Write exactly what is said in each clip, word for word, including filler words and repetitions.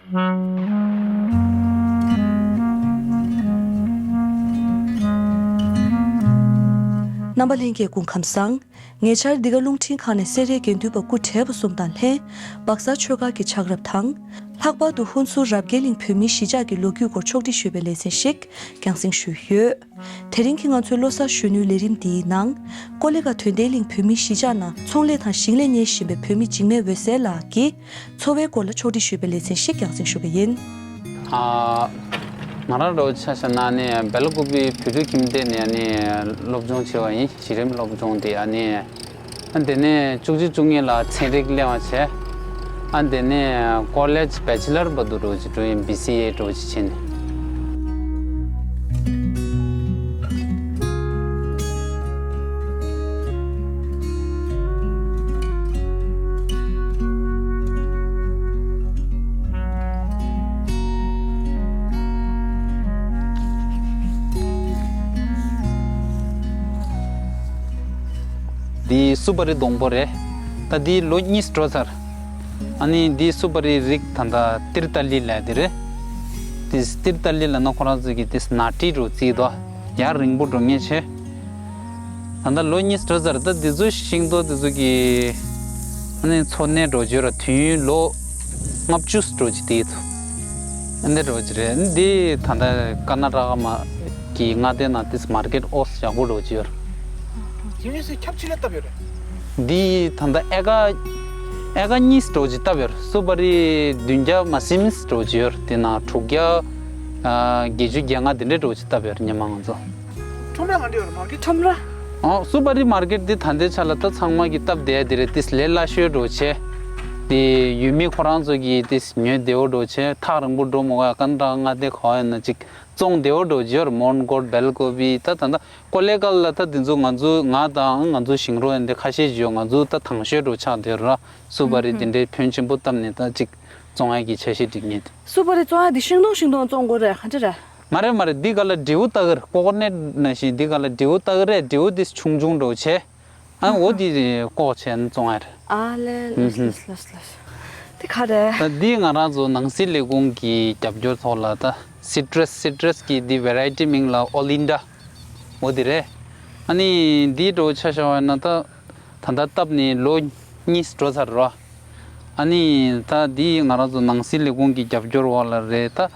རྣམ་པ་ལྷན་རྒྱས་སྐུ་ཁམས་བཟང་། ཉེ་ཆར་འདི་ག་རླུང་འཕྲིན་ཁང་ནས་སེ་རའི་དགེ་འདུན་པ་སྐུ་བགྲེས་པ་གསུམ་དང་ལྷན་སྦག་ས་ཆོས་སྒར་གྱི་ཆགས་རབས་དང་། ལྷག་པར་དུ་ཧུན་སུར་རབ་རྒྱས་གླིང་བོད་མིའི་གཞིས་ཆགས་ཀྱི་ལོ་རྒྱུས་སྐོར་ཕྱོགས་སྒྲིག་ཞུས་པའི་ལེ་ཚན་ཞིག་རྒྱང་སྲིང་ཞུས་ཡོད། དེ་རིང་གི་ང་ཚོའི་ལོ་གསར་གཞོན་ནུའི་ལས་རིམ་འདིའི་ནང་། ཀོ་ལེ་གྷལ་དོན་ལྡན་གླིང་བོད་མིའི་གཞིས་ཆགས་ནང་ཚོང་ལས་དང་ཞིང་ལས་གཉེར་བཞིན་པའི་བོད་མི་འཇིགས་མེད་འོད་ཟེར་ལགས་ཀྱི་འཚོ་བའི་སྐོར་ལ་ཕྱོགས་སྒྲིག་ཞུས་པའི་ལེ་ཚན་ཞིག་རྒྱང་སྲིང་ཞུ་གི་ཡིན། ཨ། ང་རང་རོ་ཆ་བཞག་ན་ནི་སྦེལ་ཀོབ་བི་བོད་ཕྲུག་ཁྱིམ་སྡེ་ནས་ནི་སློབ་སྦྱོང་བྱས་པ་ཡིན། གཞི་རིམ་སློབ་སྦྱོང་དེ་ཨ་ནི། ཨ་དེ་ནས་བཅུ་གཅིག་བཅུ་གཉིས་ལ་ཚན་རིག་སླེབས་པ་བྱས། ཨ་དེ་ནས་ཀོ་ལེཇ་བེ་ཆི་ལར་བར་དུ་འགྲོ་ཅིག་འགྲོ་ཡིན། བི་སི་ཨེ་འགྲོ་ཅིག་བྱས་ནས། འདི་སུ་པ་རི་སྡོང་པོ་རེད། ད་འདི་ལོ་གཉིས་འགྲོ་ཚར། ཨ་ནི་འདི་སུ་པ་རི་རིགས་ད་ལྟ་ཏིར་ཏ་ལི་ལབ་དེ་རེད། འདི་ཏིར་ཏ་ལི་ལབ་ན་ཁོ་རང་ཚོ་གིས་འདི་ནག་དྲི་རུ་བརྩིས་དོ། ཡར་རིང་པོ་འགྲོ་ངེས་ཆེ། ད་ལྟ་ལོ་གཉིས་འགྲོ་ཚར། ད་འདི་ཚོ་ཤིང་ཏོག་འདི་ཚོ་གི་ཨ་ནི་འཚོ་གནས་འགྲོ་བརྗོད་ར་དུས་ཡུན་ལོ་ལྔ་བཅུ་འགྲོ་ཅིག་དེ་ཚོ་ཨ་ནི་འགྲོ་ཅིག་རེད། འདི་ད་ལྟ་ཀར་ན་ཊ་ཀ་མ་གི་མངའ་སྡེ་ནང་ཏིས་མར་ཀེཊ་ཨོས་ཡག་པོ་འགྲོ་ཅིག་ཡོད། དེ་ནས་སེ་ཁྱབ་ཆེ་ལ་བཏབ་ཡོད་རེད། འདི་ད་ལྟ་ཨེ་ཀ་ཨེ་ཀ་གཉིས་འགྲོ་ཅིག་བཏབ་ཡོད། སུ་པ་རི་བདུན་བརྒྱ་མ་ཟིན་འགྲོ་ཅིག་ཡོད། དེ་ནང་དྲུག་བརྒྱ་ཨ་བརྒྱད་ཅུ་གྱ་ལྔ་དེ་འདྲས་འགྲོ་ཅིག་བཏབ་ཡོད་རེད་སྔོན་མ་ང་ཚོ། ཁྲོམ་ར་ག་འདྲ་ཡོད་རེད་མར་ཀེཊ། ཁྲོམ་ར། ཨོ་སུ་པ་རི་མར་ཀེཊ་འདི་ད་ལྟའི་ཆ་ལ་ད་ཚང་མ་གི་སྟབས་བདེ་དེ་རེད། ཏིས་ལས་སླ་ཤོས་འགྲོ་ཆེ། དེ་ཡུལ་མི་ཁོ་རང་ཚོ་གི་ཏིས་ཉོས་བདེ་བོ་འགྲོ་ཆེ། ཐག་རིང་པོ་འགྲོ་མ་དགོས། ཀར་ན་ཊ་ཀ་མངའ་སྡེ་ག་པར་ཡིན་ན་ཅིག་བཙོང་བདེ་བོ་འགྲོ་ཅིག་ཡོད་རེད། མོན་གྷོ་སྦེལ་ཀོབ་བི་ད་ད་ལྟ་ཀོ་ལེ་གྷལ་ལ་ད་དེ་ཚོ་ང་ཚོ་ང་དང་ང་ཚོ་ཞིང་རོགས་ཡིན་དེ་ཁ་ཤས་ཅིག་ཡོད། ང་ཚོ་ད་དང་ཤོས་འགྲོ་ཆགས་བསྡད་ཡོད་ར། སུ་པ་རི་དེ་འདྲའི་ཕོན་ཆེན་པོ་བཏབ་ནས་ད་ཅིག་བཙོང་ཡ་གི་འཆར་གཞི་སྒྲིག་མཁན་དེ། སུ་པ་རི་བཙོང་ཡ་དེ་ཤིང་སྡོང་ཤིང་སྡོང་བཙོང་དགོས་རེད་ག་འདྲ་རེད། མ་རེད་མ་རེད། འདི་ག་ལ་འབྲས་བུ་ལྟ་གི་རེད། ཀོ་ཀོ་ནཊ་ནང་བཞིན་འདི་ག་ལ་འབྲས་བུ་ལྟ་གི་རེད། འབྲས་བུ་འདི་ཆུང་ཆུང་འདྲ་བོ་བྱས། ཨ་འོ་འདི་བཀོག་བྱས་ནས་བཙོང་ཡ་རེད། ཨ་ལེ་ལོས་ལོས་ལོས་ལོས། དེ་ག་རེད། ད་འདི་ང་རང་ཚོ་ནང་སྲིད་ལས་ཁུངས་ཀྱི་རྒྱབ་སྐྱོར་ཐོག་ལ་ད་སི་ཊྲས་སི་ཊྲས་ཀྱི་འདི་བེ་རའི་ཊི་མིང་ལ་ཨོ་ལིན་ཌ་འོ་འདི་རེད། ཨ་ནི་འདི་འདྲ་བོ་ཆ་བཞག་པ་ཡིན་ན་ད་ད་ལྟ་བཏབ་ནས་ལོ་གཉིས་འགྲོ་ཚར་རོ། ཨ་ནི་ད་འདི་ང་རང་ཚོ་ནང་སྲིད་ལས་ཁུངས་ཀྱི་རྒྱབ་སྐྱོར་འོག་ལ་རེད་ད།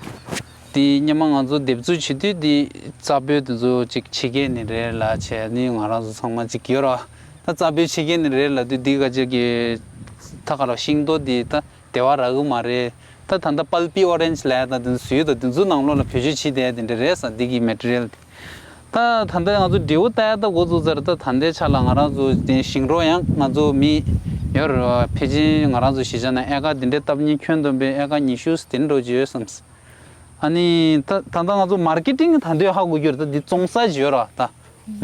དེ་སྔོན་མ་ང་ཚོ་འདེབས་འཛུགས་བྱེད་དུས་དེ་རྩ་སྤོས་དེ་ཚོ་ཅིག་ཕྱི་རྒྱལ་ནས་རེད་ལབ་བྱས་ནི་ང་རང་ཚོ་ཚང་མ་ཅིག་ཡོད་ར། ད་རྩ་སྤོས་ཕྱི་རྒྱལ་ནས་རེད་ལབ་དུས་འདི་ག་ཅིག་གི་ད་ག་ར་ཤིང་ཏོག་དེ་ད་བདེ་བ་རག་གི་མ་རེད། ད་ད་ལྟ་པལ་པི་ཨོ་རེན་ཇི་ལབ་ཡ་ད་དེ་ཚོ་སུའི་ད་དེ་ཚོ་ནང་ལོགས་ལ་བེད་སྤྱོད་བྱེད་བསྡད་དེ་འདྲ་རེད་ས། འདི་གི་མེ་ཊི་རི་ཡལ་དེ། ད་ད་ལྟ་ང་ཚོ་འབྲས་བུ་ལྟ་ཡ་ད་འགོ་བཙུགས་ཚར། ད་ད་ལྟའི་ཆ་ལ་ང་རང་ཚོ་དེ་ཞིང་རོགས་ཡང་ང་ཚོ་མི་ཡོད་རེད། ཕལ་ཆེར་ང་རང་ཚོ་གཞིས་ཆགས་ནང་ཨེ་ཀར་འདི་འདྲའི་སྟབས་ཉིན་ཁྱོན་བསྡོམས་པའི་ཨེ་ཀར་ཉི་ཤུ་དེ་འདྲ་ཅིག་ཡོད་བསམ། ཨ་ནི་ད་ད་ལྟ་ང་ཚོ་མར་ཀེ་ཊིང་ད་དུང་ཧ་གོ་རྒྱུ་རེད། ད་འདི་བཙོང་ས་ཅིག་ཡོད་རེད་ད།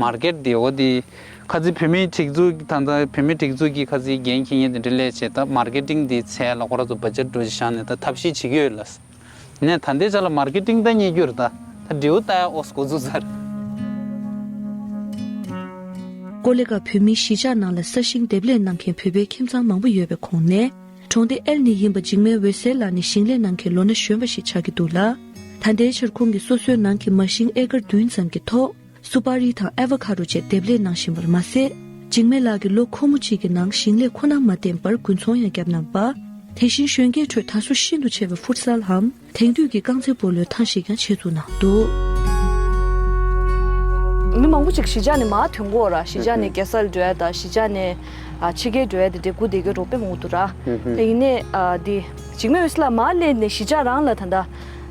མར་ཀེཊ་འདི་འོ་འདི་ཁ་ཚིག་བོད་མིའི་སྒྲིག་འཛུགས་ད་ལྟ་བོད་མིའི་སྒྲིག་འཛུགས་ཀྱི་ཁ་ཚིག་འགན་འཁྱེར་མཁན་དེ་འདྲ་སླེབས་བྱས་ད་མར་ཀེ་ཊིང་འདི་ཚད་ལ་ཁོ་རང་ཚོ་བ་ཇེཊ་འགྲོ་ཅིག་བཞག་ནས་ད་ཐབས་ཤེས་བྱེད་ཀྱི་ཡོད་ལ། ནས་ད་ལྟའི་ཆ་ལ་མར་ཀེ་ཊིང་ད་རྙེད་རྒྱུ་རེད་ད། ད་འབྲས་བུ་ལྟ་ཡ་ཨོས་འགོ་བཙུགས་ཚར། ཀོ་ལེ་གྷལ་བོད་མིའི་གཞིས་ཆགས་ནང་ལ་ས་ཞིང་འདེབས་ལས་གནང་མཁན་བོད་པའི་ཁྱིམ་ཚང་མང་པོ་ཡོད་པའི་ཁོངས་ནས། གྲོང་སྡེ་ཨེལ་ནས་ཡིན་པ་འཇིགས་མེད་འོད་ཟེར་ལགས་ནི་ཞིང་ལས་གནང་མཁན་ལོ་ན་གཞོན་པ་ཞིག་ཆགས་ཀྱི་འདུག་ལ། ད་ལྟའི་ཆར་ཁོང་གིས་སོ་སོའི་ནང་གི་མ་ཤིང་ཨེ་ཀར་བདུན་ཙམ་གྱི་ཐོག་སུ་པ་རི་དང་ཨེ་ཝ་ཁ་རོ་བཅས་འདེབས་ལས་གནང་བཞིན་པར་མ་ཟད། འཇིགས་མེད་ལགས་ཀྱིས་ལོ་འཁོར་མོ་གཅིག་གི་ནང་ཞིང་ལས་ཁོ་ནར་མ་བརྟེན་པར་དགུན་ཚོང་ཡང་བརྒྱབ་གནང་བ། དེ་བཞིན་གཞོན་སྐྱེས་ཁྲོད་ད་གཟོད་ཤིན་ཏུ་ཆེ་བའི་ཧྥུཊ་སལ་འམ། དེང་དུས་ཀྱི་རྐང་རྩེད་སྤོ་ལོའི་ཐང་ཞིག་ཀྱང་ཆེད་བཙུགས་གནང་འདུག་མི་མང་པོ་ཅིག་གཞིས་ཆགས་ནས་མར་ཐོན་གྱི་ཡོད་ར། གཞིས་ཆགས་ནས་རྒྱལ་སར་འགྲོ་ཡ་དང་གཞིས་ཆགས་ནས་ཨ་ཕྱི་རྒྱལ་འགྲོ་ཡ་དེ་འདྲའི་སྒུག་བསྡད་མཁན་འདྲ་པོ་དཔེ་མང་པོ་འདུག་ར། དེ་ཡིན་ནའི་ཨ་དེ་འཇིགས་མེད་འོད་ཟེར་ལགས་མར་སླེབས་ནས་གཞིས་ཆགས་རང་ལ་ད་ལྟ་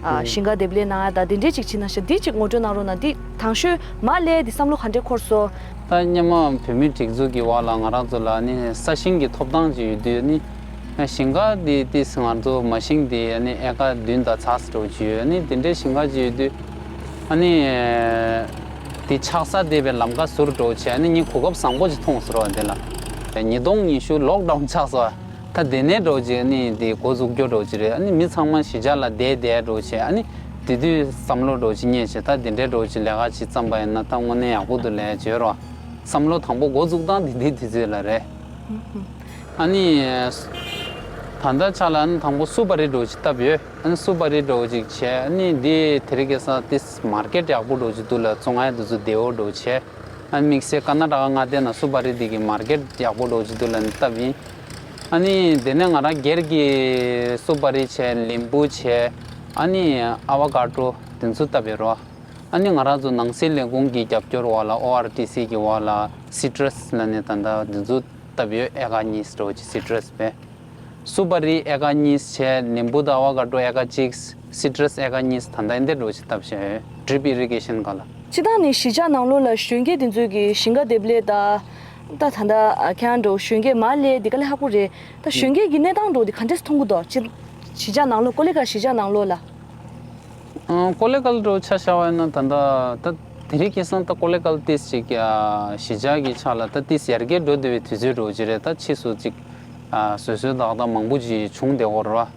ཨ་ཞིང་ཁ་འདེབས་ལས་གནང་ཡ་དང་དེ་འདྲའི་ཅིག་བྱེད་གནང་ཤག་འདི་ཅིག་ངོ་སྤྲོད་གནང་རོགས་གནང་། འདི་དང་ཤོས་མར་སླེབས་དེ་བསམ་བློ་ག་འདྲས་འཁོར་སོང་། ད་སྔོན་མ་བོད་མིའི་སྒྲིག་འཛུགས་ཀྱི་འོག་ལ་ང་རང་ཚོ་ལ་ནི་ས་ཞིང་གི་ཐོབ་ཐང་ཅིག་ཡོད་དུས་ནི། ཞིང་ཁ་འདི་ཏིས་ང་ཚོ་མ་ཤིང་འདི་ཨ་ནི་ཨེ་ཀར་བདུན་དང་ཚགས་ཚུད་འདྲ་བོ་ཅིག་ཡོད། ཨ་ནི་དེ་འདྲའི་ཞིང་ཁ་ཅིག་ཡོད་དུས། ཨ་ནི་འདི་ཆགས་ས་བསྡད་པའི་ལམ་ཁ་ཟུར་འདྲ་བོ་བྱས། ཨ་ནི་ངས་གོ་སྐབས་བཟང་པོ་ཅིག་མཐོང་ཟེར་བ་འདི་ལ། ཉིས་སྟོང་ཉི་ཤུ་ལོག་ཌའུན་ཆགས་སོང་། ད་དེ་ནས་འདྲ་བོ་ཅིག་ཨ་ནི་འདི་འགོ་འཛུགས་རྒྱུ་འདྲ་བོ་ཅིག་རེད། ཨ་ནི་མི་ཚང་མ་གཞིས་ཆགས་ལ་བསྡད་བསྡད་འདྲ་བོ་བྱས། ཨ་ནི་དེ་དུས་བསམ་བློ་འདྲ་བོ་ཅིག་རྙེད་བྱས། ད་དེ་འདྲའི་འདྲ་བོ་ཅིག་ལས་ཀ་ཅིག་བརྩམས་པ་ཡིན་ན་ད་དངོས་གནས་ཡག་པོ་འདུག་ལབ་ཡ་ཅིག་ཡོད་རེད་བ། བསམ་བློ་དང་པོ་འགོ་འཛུགས་སྟངས་དེ་འདི་དུས་ཚོད་ལ་རེད། ཨ་ནི། ད་ ད་ལྟ་ཆ་ལ་ཨ་ནི་དང་པོ་སུ་པ་རི་འདྲ་བོ་ཅིག་བཏབ་ཡོད། ཨ་ནི་སུ་པ་རི་འདྲ་བོ་ཅིག་བྱས། ཨ་ནི་འདི་དེ་རིང་ཁ་སང་ཏིས་མར་ཀེཊ་ཡག་པོ་འདྲ་བོ་ཅིག་འདུག་ལ། བཙོང་ཡ་དེ་ཚོ་བདེ་བོ་འདྲ་བོ་བྱས། ཨ་ནི་དམིགས་བསལ་ཀར་ན་ཊ་ཀ་མངའ་སྡེ་ནང་སུ་པ་རི་འདི་གི་མར་ཀེཊ་ཡག་པོ་འདྲ་བོ་ཅིག་འདུག་ལ་ནི་བཏབ་ཡིན། ཨ་ནི་དེ་ནས་ང་རང་སྒེར་གྱི་སུ་པ་རི་བྱས། ལིམ་བུ་བྱས། ཨ་ནི་ཨ་བ་ཀ་ཏྲོ་དེ་ཚོ་བཏབ་ཡོད་རོ། ཨ་ནི་ང་རང་ཚོ་ནང་སྲིད་ལས་ཁུངས་ཀྱི་རྒྱབ་སྐྱོར་འོག་ལ། ཨོ་ཨར་ཊི་སི་གི་འོག་ལ་སི་ཊྲས་ལ་ནི་ད་ལྟ་དེ་ཚོ་བཏབ་ཡོད། ཨེ་ཀར་གཉིས་འདྲ་བོ་ཅིག་སི་ཊྲས་བས། སུ་པ་རི་ཨེ་ཀར་གཉིས་བྱས། ལིམ་བུ་དང་ཨ་བ་ཀ་ཏྲོ་ཨེ་ཀར་གཅིག་སི་ཊྲས་ཨེ་ཀར་གཉིས། ད་ལྟ་འདི་འདྲ་བོ་ཞིག་བཏབ་བཞག་ཡོད། ཌྲིབ་ཨི་རི་གེ་ཤན་སྒང་ལ། སྤྱིར་བཏང་ནས་གཞིས་ཆགས་ནང་ལོགས་ལ་གཞོན་སྐྱེས་དེ་ཚོས་ཀྱི་ཞིང་ཁ་འདེབས་ལས་ད། ད་ད་ལྟ་ཁྱེད་རང་འདྲ་བོ་གཞོན་སྐྱེས་མར་སླེབས་དེ་ག་ལས་ཁག་པོ་རེད། ད་གཞོན་སྐྱེས་ཀྱི་གནས་སྟངས་འདྲ་བོ་དེ་ག་འདྲས་མཐོང་གི་འདུག་སྤྱིར་གཞིས་ཆགས་ནང་ལོགས། ཀོ་ལི་གྷལ་གཞིས་ཆགས་ནང་ལོགས་ལ། ཨ། ཀོ་ལི་གྷལ་འདྲ་བོ་ཆ་བཞག་པ་ཡིན་ན་ད་ལྟ་ད་དེ་རིང་ཁ་སང་ད་ཀོ་ལི་གྷལ་ཏིས་ཅིག་ཨ། གཞིས་ཆགས་ཀྱི་ཆ་ལ་ད་ཏིས་ཡར་རྒྱས་འགྲོ་བསྡད་པའི་དུས་ཚོད་འདྲ་བོ་ཅིག་རེད། ད་ཕྱིས་སུ་ཅིག་ཨ། བཟོ་བཟོ་ལྟ་བ་ད་མང་པོ་ཅིག་བྱུང་བསྡད་ཡོད་རེད་བ།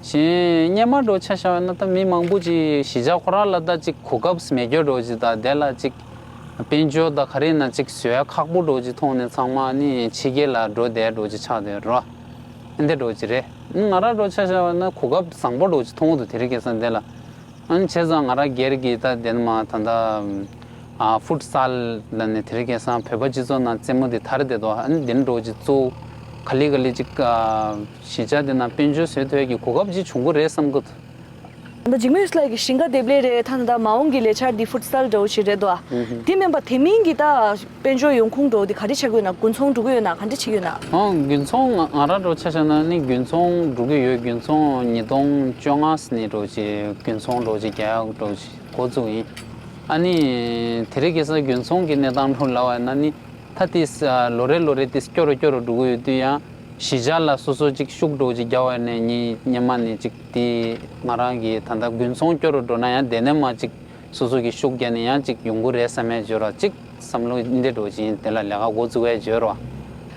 གཞན་སྔོན་མ་འདྲ་བོ་ཆ་བཞག་པ་ཡིན་ན་ད་མི་མང་པོ་ཅིག་གཞིས་ཆགས་ཁོ་རང་ལ་ད་ཅིག་གོ་སྐབས་མེད་རྒྱུ་འདྲ་བོ་ཅིག་དང་། དེ་ལ་ཅིག་དཔལ་འབྱོར་དང་ག་རེ་ཡིན་ན་ཅིག་བཟོ་ཡ་ཁག་པོ་འདྲ་བོ་ཅིག་མཐོང་ནས་ཚང་མ་ནི་ཕྱི་རྒྱལ་ལ་འགྲོ་བསྡད་འདྲ་བོ་ཅིག་ཆགས་བསྡད་ཡོད་རེད་བ། འདི་འདྲ་བོ་ཅིག་རེད། ང་རང་འདྲ་བོ་ཆ་བཞག་པ་ན་གོ་སྐབས་བཟང་པོ་འདྲ་བོ་ཅིག་མཐོང་གི་འདུག་དེ་རིང་ཁ་སང་འདི་ལ། ཨ་ནི་བྱས་ཙང་ང་རང་སྒེར་གྱི་ད་དེ་ནས་མར་ད་ལྟ་ཨ། ཕུཊ་སལ་ལ་ནི་དེ་རིང་ཁ་སང་བོད་པ་སྤྱི་ཚོགས་ནང་རྩེད་མོ་འདི་དར་བསྡད་འདུག་ཨ་ནི་འདི་འདྲ་བོ་ཅིག་བཙུགས། ག་ལེ་ག་ལེ་ཅིག་ཨ། གཞིས་ཆགས་འདི་ནང་དཔལ་འབྱོར་བཟོ་ཐུབ་ཡ་གི་གོ་སྐབས་ཅིག་བྱུང་གི་རེད་བསམ་གི་འདུག་ད་ལྟ་འཇིགས་མེད་ལགས་ཀྱི་ཞིང་ཁ་འདེབས་ལས་རེད། ད་ད་ལྟ་མ་འོངས་ཀྱི་ལས་འཆར་འདི་ཕུཊ་སལ་འདྲ་བོ་ཞིག་རེད་དོ། ཨ། དེ་མིན་པ་དེ་མིན་གྱི་ད་དཔལ་འབྱོར་ཡོང་ཁུངས་འདྲ་བོ་དེ་ག་རེ་ཆགས་ཀྱི་ཡོད་ན། དགུན་ཚོང་འགྲོ་གི་ཡོད་ན། ག་འདྲ་བྱེད་ཀྱི་ཡོད་ན། ཨང་། དགུན་ཚོང་ང་ང་རང་འདྲ་བོ་ཆ་བཞག་ན་ནི་དགུན་ཚོང་འགྲོ་གི་ཡོད། དགུན་ཚོང་ཉིས་སྟོང་བཅོ་ལྔ་ནས་འདྲ་བོ་ཅིག་དགུན་ཚོང་འདྲ་བོ་ཅིག་རྒྱག་འདྲ་བོ་ཅིག་འགོ་བཙུགས་ཡིན། ཨ་ནི་དེ་རིང་ཁ་སང་དགུན་ཚོང་གི་གནས་སྟངས་འདྲ་བོ་ལབ་པ་ཡིན་ན་ནི། ད་ཏིས་ལོ་རེ་ལོ་རེ་ཏིས་སྐྱོ་རུ་སྐྱོ་རུ་འགྲོ་གི་ཡོད་དུས། ཡང་གཞིས་ཆགས་ལ་སོ་སོ་ཅིག་ཤུགས་འདྲ་བོ་ཅིག་རྒྱག་པ་ནས་ནི་སྔོན་མ་ནས་ཅིག་དེ་ང་རང་གི་ད་ལྟ་དགུན་ཚོང་སྐྱོ་རུ་འགྲོ་ན་ཡང་དེ་ནས་མར་ཅིག་སོ་སོ་གི་ཤུགས་རྒྱག་ནས་ཡང་ཅིག་ཡོང་གི་རེད་བསམ་ཡ་ཅིག་ཡོད་ར། ཅིག་བསམ་བློ་འདི་འདྲ་བོ་ཅིག་ཡིན། དེ་ལ་ལས་ཀ་འགོ་བཙུགས་ཡ་ཅིག་ཡོད་ར།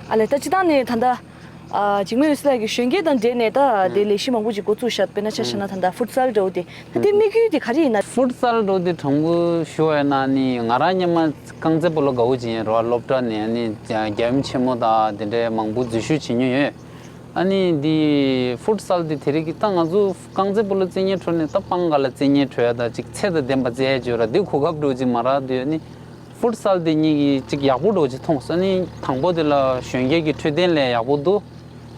ཨ་ལས། ད་སྤྱིར་བཏང་ནས་ད་ལྟ། ཨ། འཇིགས་མེད་འོད་ཟེར་ལགས་ཀྱིས་གཞོན་སྐྱེས་དང་འབྲེལ་ནས་ད་དེ་ལས་གཞི་མང་པོ་ཅིག་འགོ་བཙུགས་ཤག་དཔེར་ན་ཆ་བཞག་ན་ད་ལྟ་ཕུཊ་སལ་འདྲ་བོ་དེ། ད་དེ་དམིགས་ཡུལ་དེ་ག་རེ་ཡིན་ན། ཕུཊ་སལ་འདྲ་བོ་དེ་དྲང་པོ་ཞུ་བ་ཡིན་ན་ནི་ང་རང་སྔོན་མ་རྐང་རྩེད་སྤོ་ལོ་དགའ་བོ་ཅིག་ཡིན་ར། སློབ་གྲྭ་ནས་ནི་རྒྱལ་ཡུམ་ཆེན་མོ་དང་དེ་འདྲའི་མང་པོ་འཛུལ་ཞུགས་བྱེད་མྱོང་ཡོད། ཨ་ནི་འདི་ཕུཊ་སལ་འདི་དེ་རིང་གི་ད་ང་ཚོ་རྐང་རྩེད་སྤོ་ལོ་རྩེད་མཁན་ཁྲོད་ནས་ད་སྤང་ཁ་ལ་རྩེད་མཁན་ཁྲོད་ད་ཅིག་ཚད་དང་ལྡན་པ་རྩེ་ཡ་ཅིག་ཡོད་ར། འདི་གོ་སྐབས་འདྲ་བོ་ཅིག་མ་རག་དུས་ནི་ཕུཊ་སལ་འདི་གཉིས་ཀྱི་ཅིག་ཡག་པོ་འདྲ་བོ་ཅིག་མཐོང་སོང་། ཨ་ནི་དང་པོ་དེ་ལ་གཞོན་སྐྱེས་ཀྱི་འཕྲོད་བསྟེན་ལ་ཡག་པོ་འདུག་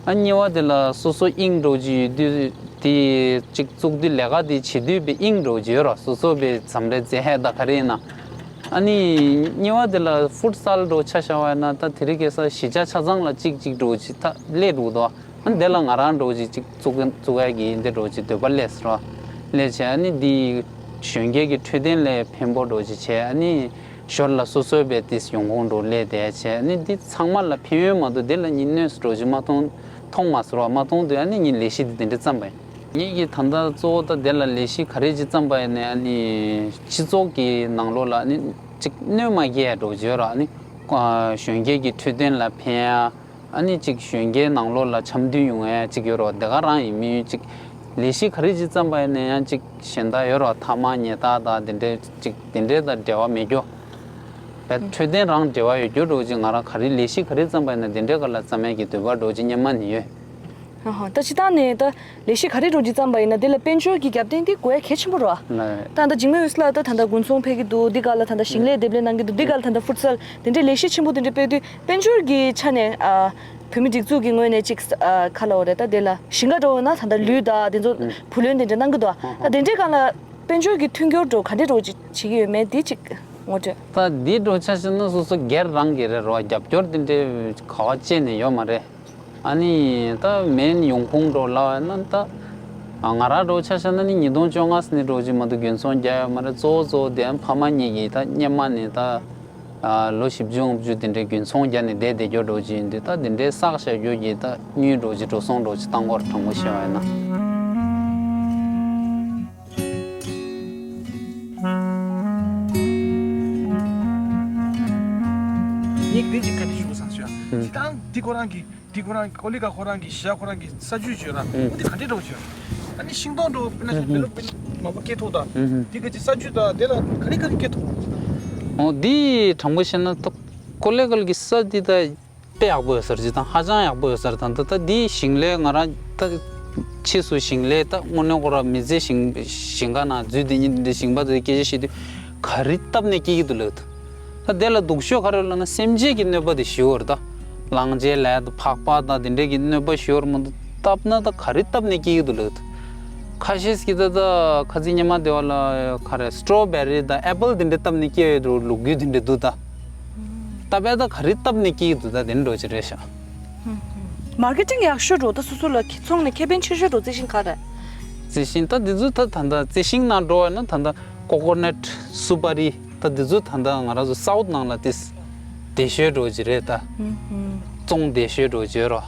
ཨ། གཉིས་པ་དེ་ལ་སོ་སོ་དབྱིངས་འདྲ་བོ་ཅིག་ཡོད་དུས་དེ་ཅིག་བཙུགས་དུས་ལས་ཀ་དེ་བྱེད་དུས་པའི་དབྱིངས་འདྲ་བོ་ཅིག་ཡོད་ར། སོ་སོ་པའི་མཚམས་རེ་རྩེ་ཧད་ད་ག་རེ་ཡིན་ན། ཨ་ནི་གཉིས་པ་དེ་ལ་ཕུཊ་སལ་འདྲ་བོ་ཆ་བཞག་པ་ཡིན་ན་ད་དེ་རིང་ཁ་སང་གཞིས་ཆགས་ཆ་ཚང་ལ་གཅིག་གཅིག་འདྲ་བོ་ཅིག་ད་སླེབས་འདུག་དོ། ཨ་ནི་དེ་ལ་ང་རང་འདྲ་བོ་ཅིག་ཅིག་བཙུགས་བཙུགས་ཡ་གི་འདི་འདྲ་བོ་ཅིག་འདོད་པ་སླེབས་སོང་ར། སླེབས་བྱས་ཨ་ནི་འདི་གཞོན་སྐྱེས་ཀྱི་འཕྲོད་བསྟེན་ལ་ཕན་པོ་འདྲ་བོ་ཅིག་བྱས། ཨ་ནི་ཞོར་ལ་སོ་སོའི་བས་ཏིས་ཡོང་ཁུངས་འདྲ་བོ་སླེབས་བསྡད་བྱས། ཨ་ནི་འདི་ཚང་མ་ལ་ཕན་ཡོན་མ་གཏོགས་འདི་ལ་ནི་གནོད་འགྲོ་ཅིག་མ་མཐོང་མཐོང་མ་སོང་བ། མ་མཐོང་དུས་ཨ་ནི་ངས་ལས་གཞི་འདི་འདི་འདྲ་བརྩམས་པ་ཡིན། ངེད་ཀྱིས་ད་ལྟ་གཙོ་བོ་ད་འདི་ལ་ལས་གཞི་ག་རེ་ཅིག་བརྩམས་པ་ཡིན་ནའི་ཨ་ནི་སྤྱི་ཚོགས་ཀྱི་ནང་ལོགས་ལ་ཨ་ནི་ཅིག་གནོད་མ་སྐྱེལ་ཡ་འདྲ་བོ་ཅིག་ཡོད་ར། ཨ་ནི་གཞོན་སྐྱེས་ཀྱི་འཕྲོད་བསྟེན་ལ་ཕན་ཡ། ཨ་ནི་ཅིག་གཞོན་སྐྱེས་ནང་ལོགས་ལ་འཆམ་མཐུན་ཡོང་ཡ་ཅིག་ཡོད་རོགས། དེ་ག་རང་ཡིན་མིན་ཅིག་ལས་གཞི་ག་རེ་ཅིག་བརྩམས་པ་ཡིན་ན་ཡང་ཅིག་གཞན་དག་ཡོད་རོགས། ཐ་མག་ཉལ་ཐ་དང་དེ་འདྲའི་ཅིག་དེ་འདྲའི་དང་འབྲེལ་བ་མེད་རྒྱུ། བས་འཕྲོད་བསྟེན་རང་འབྲེལ་བ་ཡོད་རྒྱུ་འདྲ་བོ་ཅིག་ང་རང་ག་རེ་ལས་གཞི་ག་རེ་བརྩམས་པ་ཡིན་ན་དེ་འདྲའི་སྒང་ལ་བརྩམས་ཡ་གི་འདོད་པ་འདྲ་བོ་ཅིག་སྔོན་མ་ནས་ཡོད། ཧ་ཧ། ད་སྤྱིར་བཏང་ནས་ད་ལས་གཞི་ག་རེ་འདྲ་བོ་ཅིག་བརྩམས་པ་ཡིན་ན་དེ་ལ་དཔལ་འབྱོར་གྱི་རྒྱབ་རྟེན་དེ་དགོས་ཡ་གལ་ཆེན་པོ་རེད་བ། ལགས། ད་ད་འཇིགས་མེད་འོད་ཟེར་ལགས་ད་ད་ལྟ་དགུན་ཚོང་ཕེབས་ཀྱི་འདུག་འདི་སྒང་ལ་ད་ལྟ་ཞིང་ལས་འདེབས་ལས་གནང་གི་འདུག་འདི་སྒང་ལ་ད་ལྟ་ཕུཊ་སལ་དེ་འདྲའི་ལས་གཞི་ཆེན་པོ་དེ་འདྲ་སྤེལ་དུས་དཔལ་འབྱོར་གྱི་ཆ་ནས་ཨ། བོད་མི་སྒྲིག་འཛུགས་ཀྱི་ངོས་ནས་ཅིག་ཨ། ག་ལབ་དགོས་རེད། ད་དེ་ལ་ཞིང་ཁ་འདྲ་བོ་ན་ད་ལྟ་ལུད་དང་དེ་ཚོ་བུ་ལོན་དེ་འདྲ་གནང་གི་འདུག་ད་དེ་འདྲའི་སྒང་ལ་དཔལ་འབྱོར་གྱི་མཐུན་འགྱུར་འདྲ་བོ་ག་འདྲ་འདྲ་བོ་ཅིག་བྱེད་ཀྱི་ཡོད་མེད་དེ་ཅིག་ངོ་སྤྲོད། ད་འདི་འདྲ་བོ་ཆ་བཞག་ན་སོ་སོ་སྒེར་རང་གི་རེད་རོ། རྒྱབ་སྐྱོར་དེ་འདྲའི་ག་བ་བྱས་ནས་ཡོད་མ་རེད། ཨ་ནི་ད་མེན་ཡོང་ཁུངས་འདྲ་བོ་ལབ་ཡ་ན་ད་ང་རང་འདྲ་བོ་ཆ་བཞག་ན་ནི་ཉིས་སྟོང་བཅོ་ལྔ་ནས་འདྲ་བོ་ཅིག་མ་གཏོགས་དགུན་ཚོང་རྒྱག་ཡོད་མ་རེད། གཙོ་བོ་གཙོ་བོ་དེ་ཕ་མ་གཉིས་ཀྱིས་ད་སྔོན་མ་ནས་ད་ལོ་བཞི་བཅུ་ལྔ་བཅུ་དེ་འདྲའི་དགུན་ཚོང་རྒྱག་ནས་བསྡད་བསྡད་རྒྱུ་འདྲ་བོ་ཅིག་ཡིན་དུས་ད་དེ་འདྲའི་བསགས་བཞག་རྒྱུ་གི་ད་དངུལ་འདྲ་བོ་ཅིག་འགྲོ་སོང་འདྲ་བོ་ཅིག་བཏང་གི་ཡོད་རེད། དྲང་པོ་བཤད་པ་ཡིན་ན། ངས་འདི་ཅིག་བཀའ་འདྲི་ཞུ་དགོས་བསམ་བྱུང་། ཨུམ། ཅི་ལྟར་འདི་ཁོ་རང་གི་འདི་ཁོ་རང་ཀོ་ལི་གྷལ་ཁོ་རང་གི་གཞིས་ཆགས་ཁོ་རང་གི་ས་ཆ་བརྗོད་ར། ཨུམ། འོ་འདི་ག་འདྲས་འདྲ་བོ་བརྗོད། ཨ་ནི་ཤིང་སྡོང་འདྲ་བོ་དཔེར་ན་ཆ་ཨུམ། ཌི་ཝེ་ལོབ་མེན་ཊི་མང་པོ་སྐྱེ་ཐུབ་དང་། ཨུམ། འདི་ག་ཅིག་ས་ཆ་དང་དེ་ལ་ག་རེ་ག་རེ་སྐྱེ་ཐུབ། འོ་འདི་དྲང་པོ་བཤད་ན་ད་ཀོ་ལི་གྷལ་གི་ས་འདི་ད། ཡག་པོ་ཡོད་ས་རེད། ཅིག་དང་ཧ་ཅང་ཡག་པོ་ཡོད་ས་རེད། ད་ད་ད་འདི་ཞིང་ལས་ང་རང་ད་ཕྱིས་སུ་ཞིང་ལས་ད་དངོས་གནས་ཁོ་རང་མི་ཚེ་ཞིང་ཞིང་ཁ་ནང་འཛུལ་དེ་ཉིད་འདི་ཞིང་པ་ཚོའི་སྐད་ཆ་བཤད་དུས་ག་རེ་བཏབ་ནས་སྐྱེ་གི་འདུག་ལབ་འདུག་ད་དེ་ལ་སྡུག་ཤོས་ག་རེ་ལབ་ན་སེམས་ཅན་གྱི་གནོད་པ་དེ་ཞེ་པོ་རེད། ད་གླང་ཆེན་ལབ་ད་ཕག་པ་དང་དེ་འདྲས་ཀྱི་གནོད་པ་ཞེ་པོ་རེད་མ་གཏོགས་བཏབ་ན་ད་ག་རེ་བཏབ་ནས་སྐྱེ་གི་འདུག་ལབ་འདུག་ཁ་ཤས་ཀྱིས་ད་ད་ཁ་ཚིག་སྙེ་མ་དེ་བ་ལ་ག་རེ་སི་ཊོ་བེ་རི་དང་ཨེ་པལ་དེ་འདྲས་བཏབ་ནས་སྐྱེ་ཡོད་འགྲོ་ལུག་རྒྱུ་དེ་འདྲས་འདུག་ད། ད་བས་ད་ག་རེ་བཏབ་ནས་སྐྱེ་གི་འདུག་ད་དེ་འདྲ་འགྲོ་གི་རེད་ཤག་མར་ཀེ་ཊིང་ཡག་ཤོས་འགྲོ་ད་སོ་སོ་ལ་ཁེ་ཚོང་ནས་ཁེ་ཕན་ཆེ་ཤོས་འགྲོ་རྩི་ཤིང་ག་རེ། རྩི་ཤིང་ད་འདི་ཚོ་ད་ད་ད་རྩི་ཤིང་ནང་འགྲོ་བ་ན་ད་ད་ཀོ་ཀོ་ནཊ་སུ་པ་རི་ད་འདི་ཚོ་ད་ད་ང་རང་ཚོ་སའུ་ཐི་ནང་ལ་ཏིས་བདེ་ཤོས་འགྲོ་གི་རེད་ད། བཙོང་བདེ་ཤོས་འགྲོ་གི་རོ།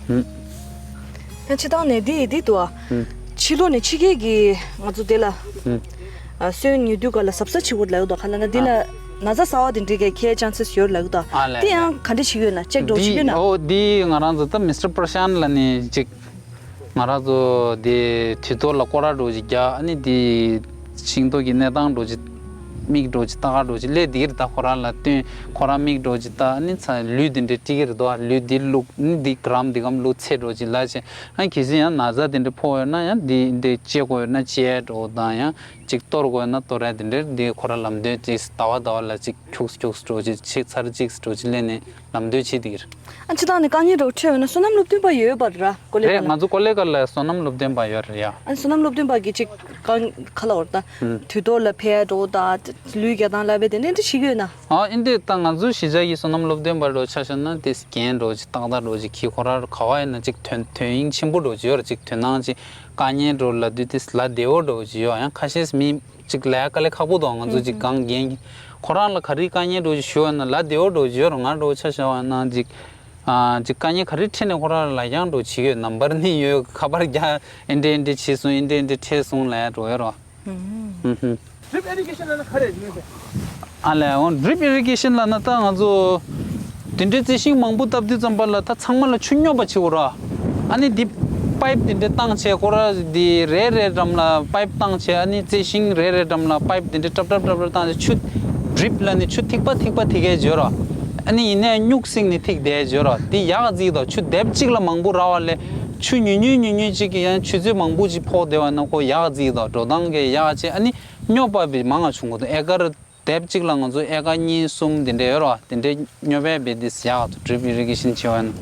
ཡང་ཕྱི་ཐང་ནས་འདི་འདི་འདུག་ཨ། ཕྱི་ལོགས་ནས་ཕྱི་རྒྱལ་གྱི་ང་ཚོ་དེ་ལ་སོན་ཉོ་དུས་ག་ལ་གཟབ་གཟབ་བྱེད་དགོས་ལབ་འདུག་ག་ལ་ན་འདི་ལ་ན་ཚ་ཟ་བ་དེ་འདྲི་གའི་ཁྱད་ཅན་ཚེ་ཡོད་ལབ་འདུག་ཨ་ལས་དེ་ཡང་ག་འདྲ་བྱེད་ཀྱི་ཡོད་ན་ཅེག་འགྲོ་བྱེད་ཀྱི་ཡོད་ན། འོ་འདི་ང་རང་ཚོ་ད་མི་སི་ཊར་པར་ཤན་ལ་ནི་ཅིག་ང་རང་ཚོ་དེ་དུས་ཐོག་ལ་སྐོར་ར་འགྲོ་ཅིག་རྒྱག་ཨ་ནི་དེ་ཤིང་ཏོག་གི་གནས་སྟངས་འགྲོ་ཅིག་མིག་འགྲོ་ཅིག་ལྟ་ག་འགྲོ་ཅིག་སླེབས་དེ་གི་རེད་ད། ཁོ་རང་ལ་སྟོན་ཁོ་རང་མིག་འགྲོ་ཅིག་ལྟ་ཨ་ནི་ཚ་ལུད་དེ་འདྲས་སྤྲད་ཀྱི་རེད་དོ། ལུད་འདི་བླུགས་ཨ་ནི་འདི་གྲམ་འདི་གམ་བླུགས་ཚེ་འགྲོ་ཅིག་ལ་ཅེ་ཨ་གལ་སྲིད་ཡང་ན་ཚ་དེ་འདྲས་ཕོག་ཡོད་ན་ཡང་འདི་འདྲས་བཅད་དགོས་ཡོད་ན་བཅད་འགྲོ་དང་ཡང་ཅིག་གཏོར་དགོས་ཡོད་ན་གཏོར་ཡ་དེ་འདྲས་འདི་ཁོ་རང་ལམ་སྟོན་ཅིག་ཟླ་བ་ཟླ་བ་ལ་ཅིག་ཁྱུགས་ཁྱུགས་འགྲོ་ཅིག་ཅིག་ཚར་གཅིག་འགྲོ་ཅིག་སླེབས་ནས་ལམ་སྟོན་བྱེད་དེ་གི་རེད། ཨ་ཕྱི་ཐང་ནས་དཀའ་ངལ་འདྲ་བོ་འཕྲད་ཡོད་ན་སོ་ནམ་སློབ་སྟོན་པ་ཡོད་པ་ར་ཀོ་ལེ་རེད། ག་ལ། ང་ཚོ་ཀོ་ལེ་ག་ལ་སོ་ནམ་སློབ་སྟོན་པ་ཡོད་རེད་ཡ། ཨ་སོ་ནམ་སློབ་སྟོན་པ་གི་ཅིག་གང་ག་ལ་བར་ད་ཨུམ། དུས་ཐོག་ལ་ཕེབས་འགྲོ་དང་ལུད་རྒྱག་སྟངས་ལབ་པའི་དེ་འདྲ་འདྲ་བྱེད་ཀྱི་ཡོད་ན། ཨ་ཨིན་དེ་ད་ང་ཚོ་གཞིས་ཆགས་ཀྱི་སོ་ནམ་སློབ་སྟོན་པ་འདྲ་བོ་ཆ་བཞག་ན་དེ་རྒན་འདྲ་བོ་ཅིག་ཏག་ཏག་འདྲ་བོ་ཅིག་གིས་ཁོ་རང་ག་བ་ཡིན་ན་ཅིག་དོན་དོན་སྙིང་ཆེན་པོ་འདྲ་བོ་ཅིག་ཡོད་རེད། ཅིག་དོན་སྣང་ཅིག་དཀའ་ངལ་འདྲ་བོ་ལབ་དུས་དེ་ལ་བདེ་བོ་འདྲ་བོ་ཅིག་ཡོད་ཡང་ཁ་ཤས་མི། གཅིག་ལས་ཀ་ལས་ཁག་པོ་འདུག་ང་ཚོ་གཅིག་གང་འགན་ཁོ་རང་ལ་ག་རེ་དཀའ་ངལ་འདྲ་བོ་ཞིག་ཞུ་བ་ན་ལ་བདེ་བོ་འདྲ་བོ་ཞིག་ཡོད་རེད། ང་འདྲ་བོ་ཆ་བཞག་པ་ན་གཅིག་ཨ་གཅིག་དཀའ་ངལ་ག་རེ་འཕྲད་ནས་ཁོ་རང་ལ་ལ་རྒྱང་འདྲ་བོ་བྱེད་ཡོད། ནམ་བར་ནི་ཡོད་ཁ་པར་རྒྱག་ཨེ་འདྲས་ཨེ་འདྲས་བྱས་སོང་ཨེ་འདྲས་ཨེ་འདྲས་འཕྲད་སོང་ལབ་ཡ་འདྲ་བོ་ཡོད་རེད། ཧུམ་ཧུམ། ཌི་རིབ་ཨི་རི་གེ་ཤན་ལབ་ན་ག་རེ་ཡིན་ཟེར། ཨ་ལས་འོ་ཌི་རིབ་ཨི་རི་གེ་ཤན་ལབ་ན་ད་ང་ཚོ་དེ་འདྲའི་རྩི་ཤིང་མང་པོ་བཏབ་དུས་ཙམ་པ་ལ་ད་ཚང་མ་ལ་ཆུ་སྙོབ་པ་བྱེད་དགོས་ར། ཨ་ནི་འདི་པའིབ་དེ་འདྲའི་བཏང་བྱས་ཁོ་ར་འདི་རེ་རེ་འགྲམ་ལ་པའིབ་བཏང་བྱས་ཨ་ནི་རྩི་ཤིང་རེ་རེ་འགྲམ་ལ་པའིབ་དེ་འདྲའི་ཀྲབ་ཀྲབ་ཀྲབ་ཀྲབ་བཏང་བྱས་ཆུ་ཌི་རིབ་ལབ་ནི་ཆུ་ཐིགས་པ་ཐིགས་པ་ཐིགས་ཀའི་བརྗོད་ར། ཨ་ནི་ཡིན་ནའི་སྨྱུག་བསྲིངས་ནས་ཐིགས་བསྡད་བརྗོད་ར་འདི་ཡག་རྩིས་དང་ཆུ་ལྡེབ་གཅིག་ལ་མང་པོ་རག་པ་ལས་ཆུ་ཉུང་ཉུང་ཉུང་ཉུང་གཅིག་གིས་ཡང་ཆུ་ཚོད་མང་པོ་ཅིག་ཕོག་བསྡད་པ་ན་ཁོ་ཡག་རྩིས་དང་འགྲོ་སྟངས་ཀྱི་ཡག་བྱས་ཨ་ནི། སྙོབ་པ་བི་མང་ང་བྱུང་གི་འདུག་ཨེ་ཀར་ལྡེབ་གཅིག་ལ་ང་ཚོ་ཨེ་ཀར་གཉིས་གསུམ་དེ་འདྲ་ཡོད་རེད་བ། དེ་འདྲའི་སྙོབ་པའི་བི་དེ་ཡག་ཏུ་ཌི་རིབ་ཨི་རི་གེ་ཤན་བྱེད་པ་ཡིན་ན།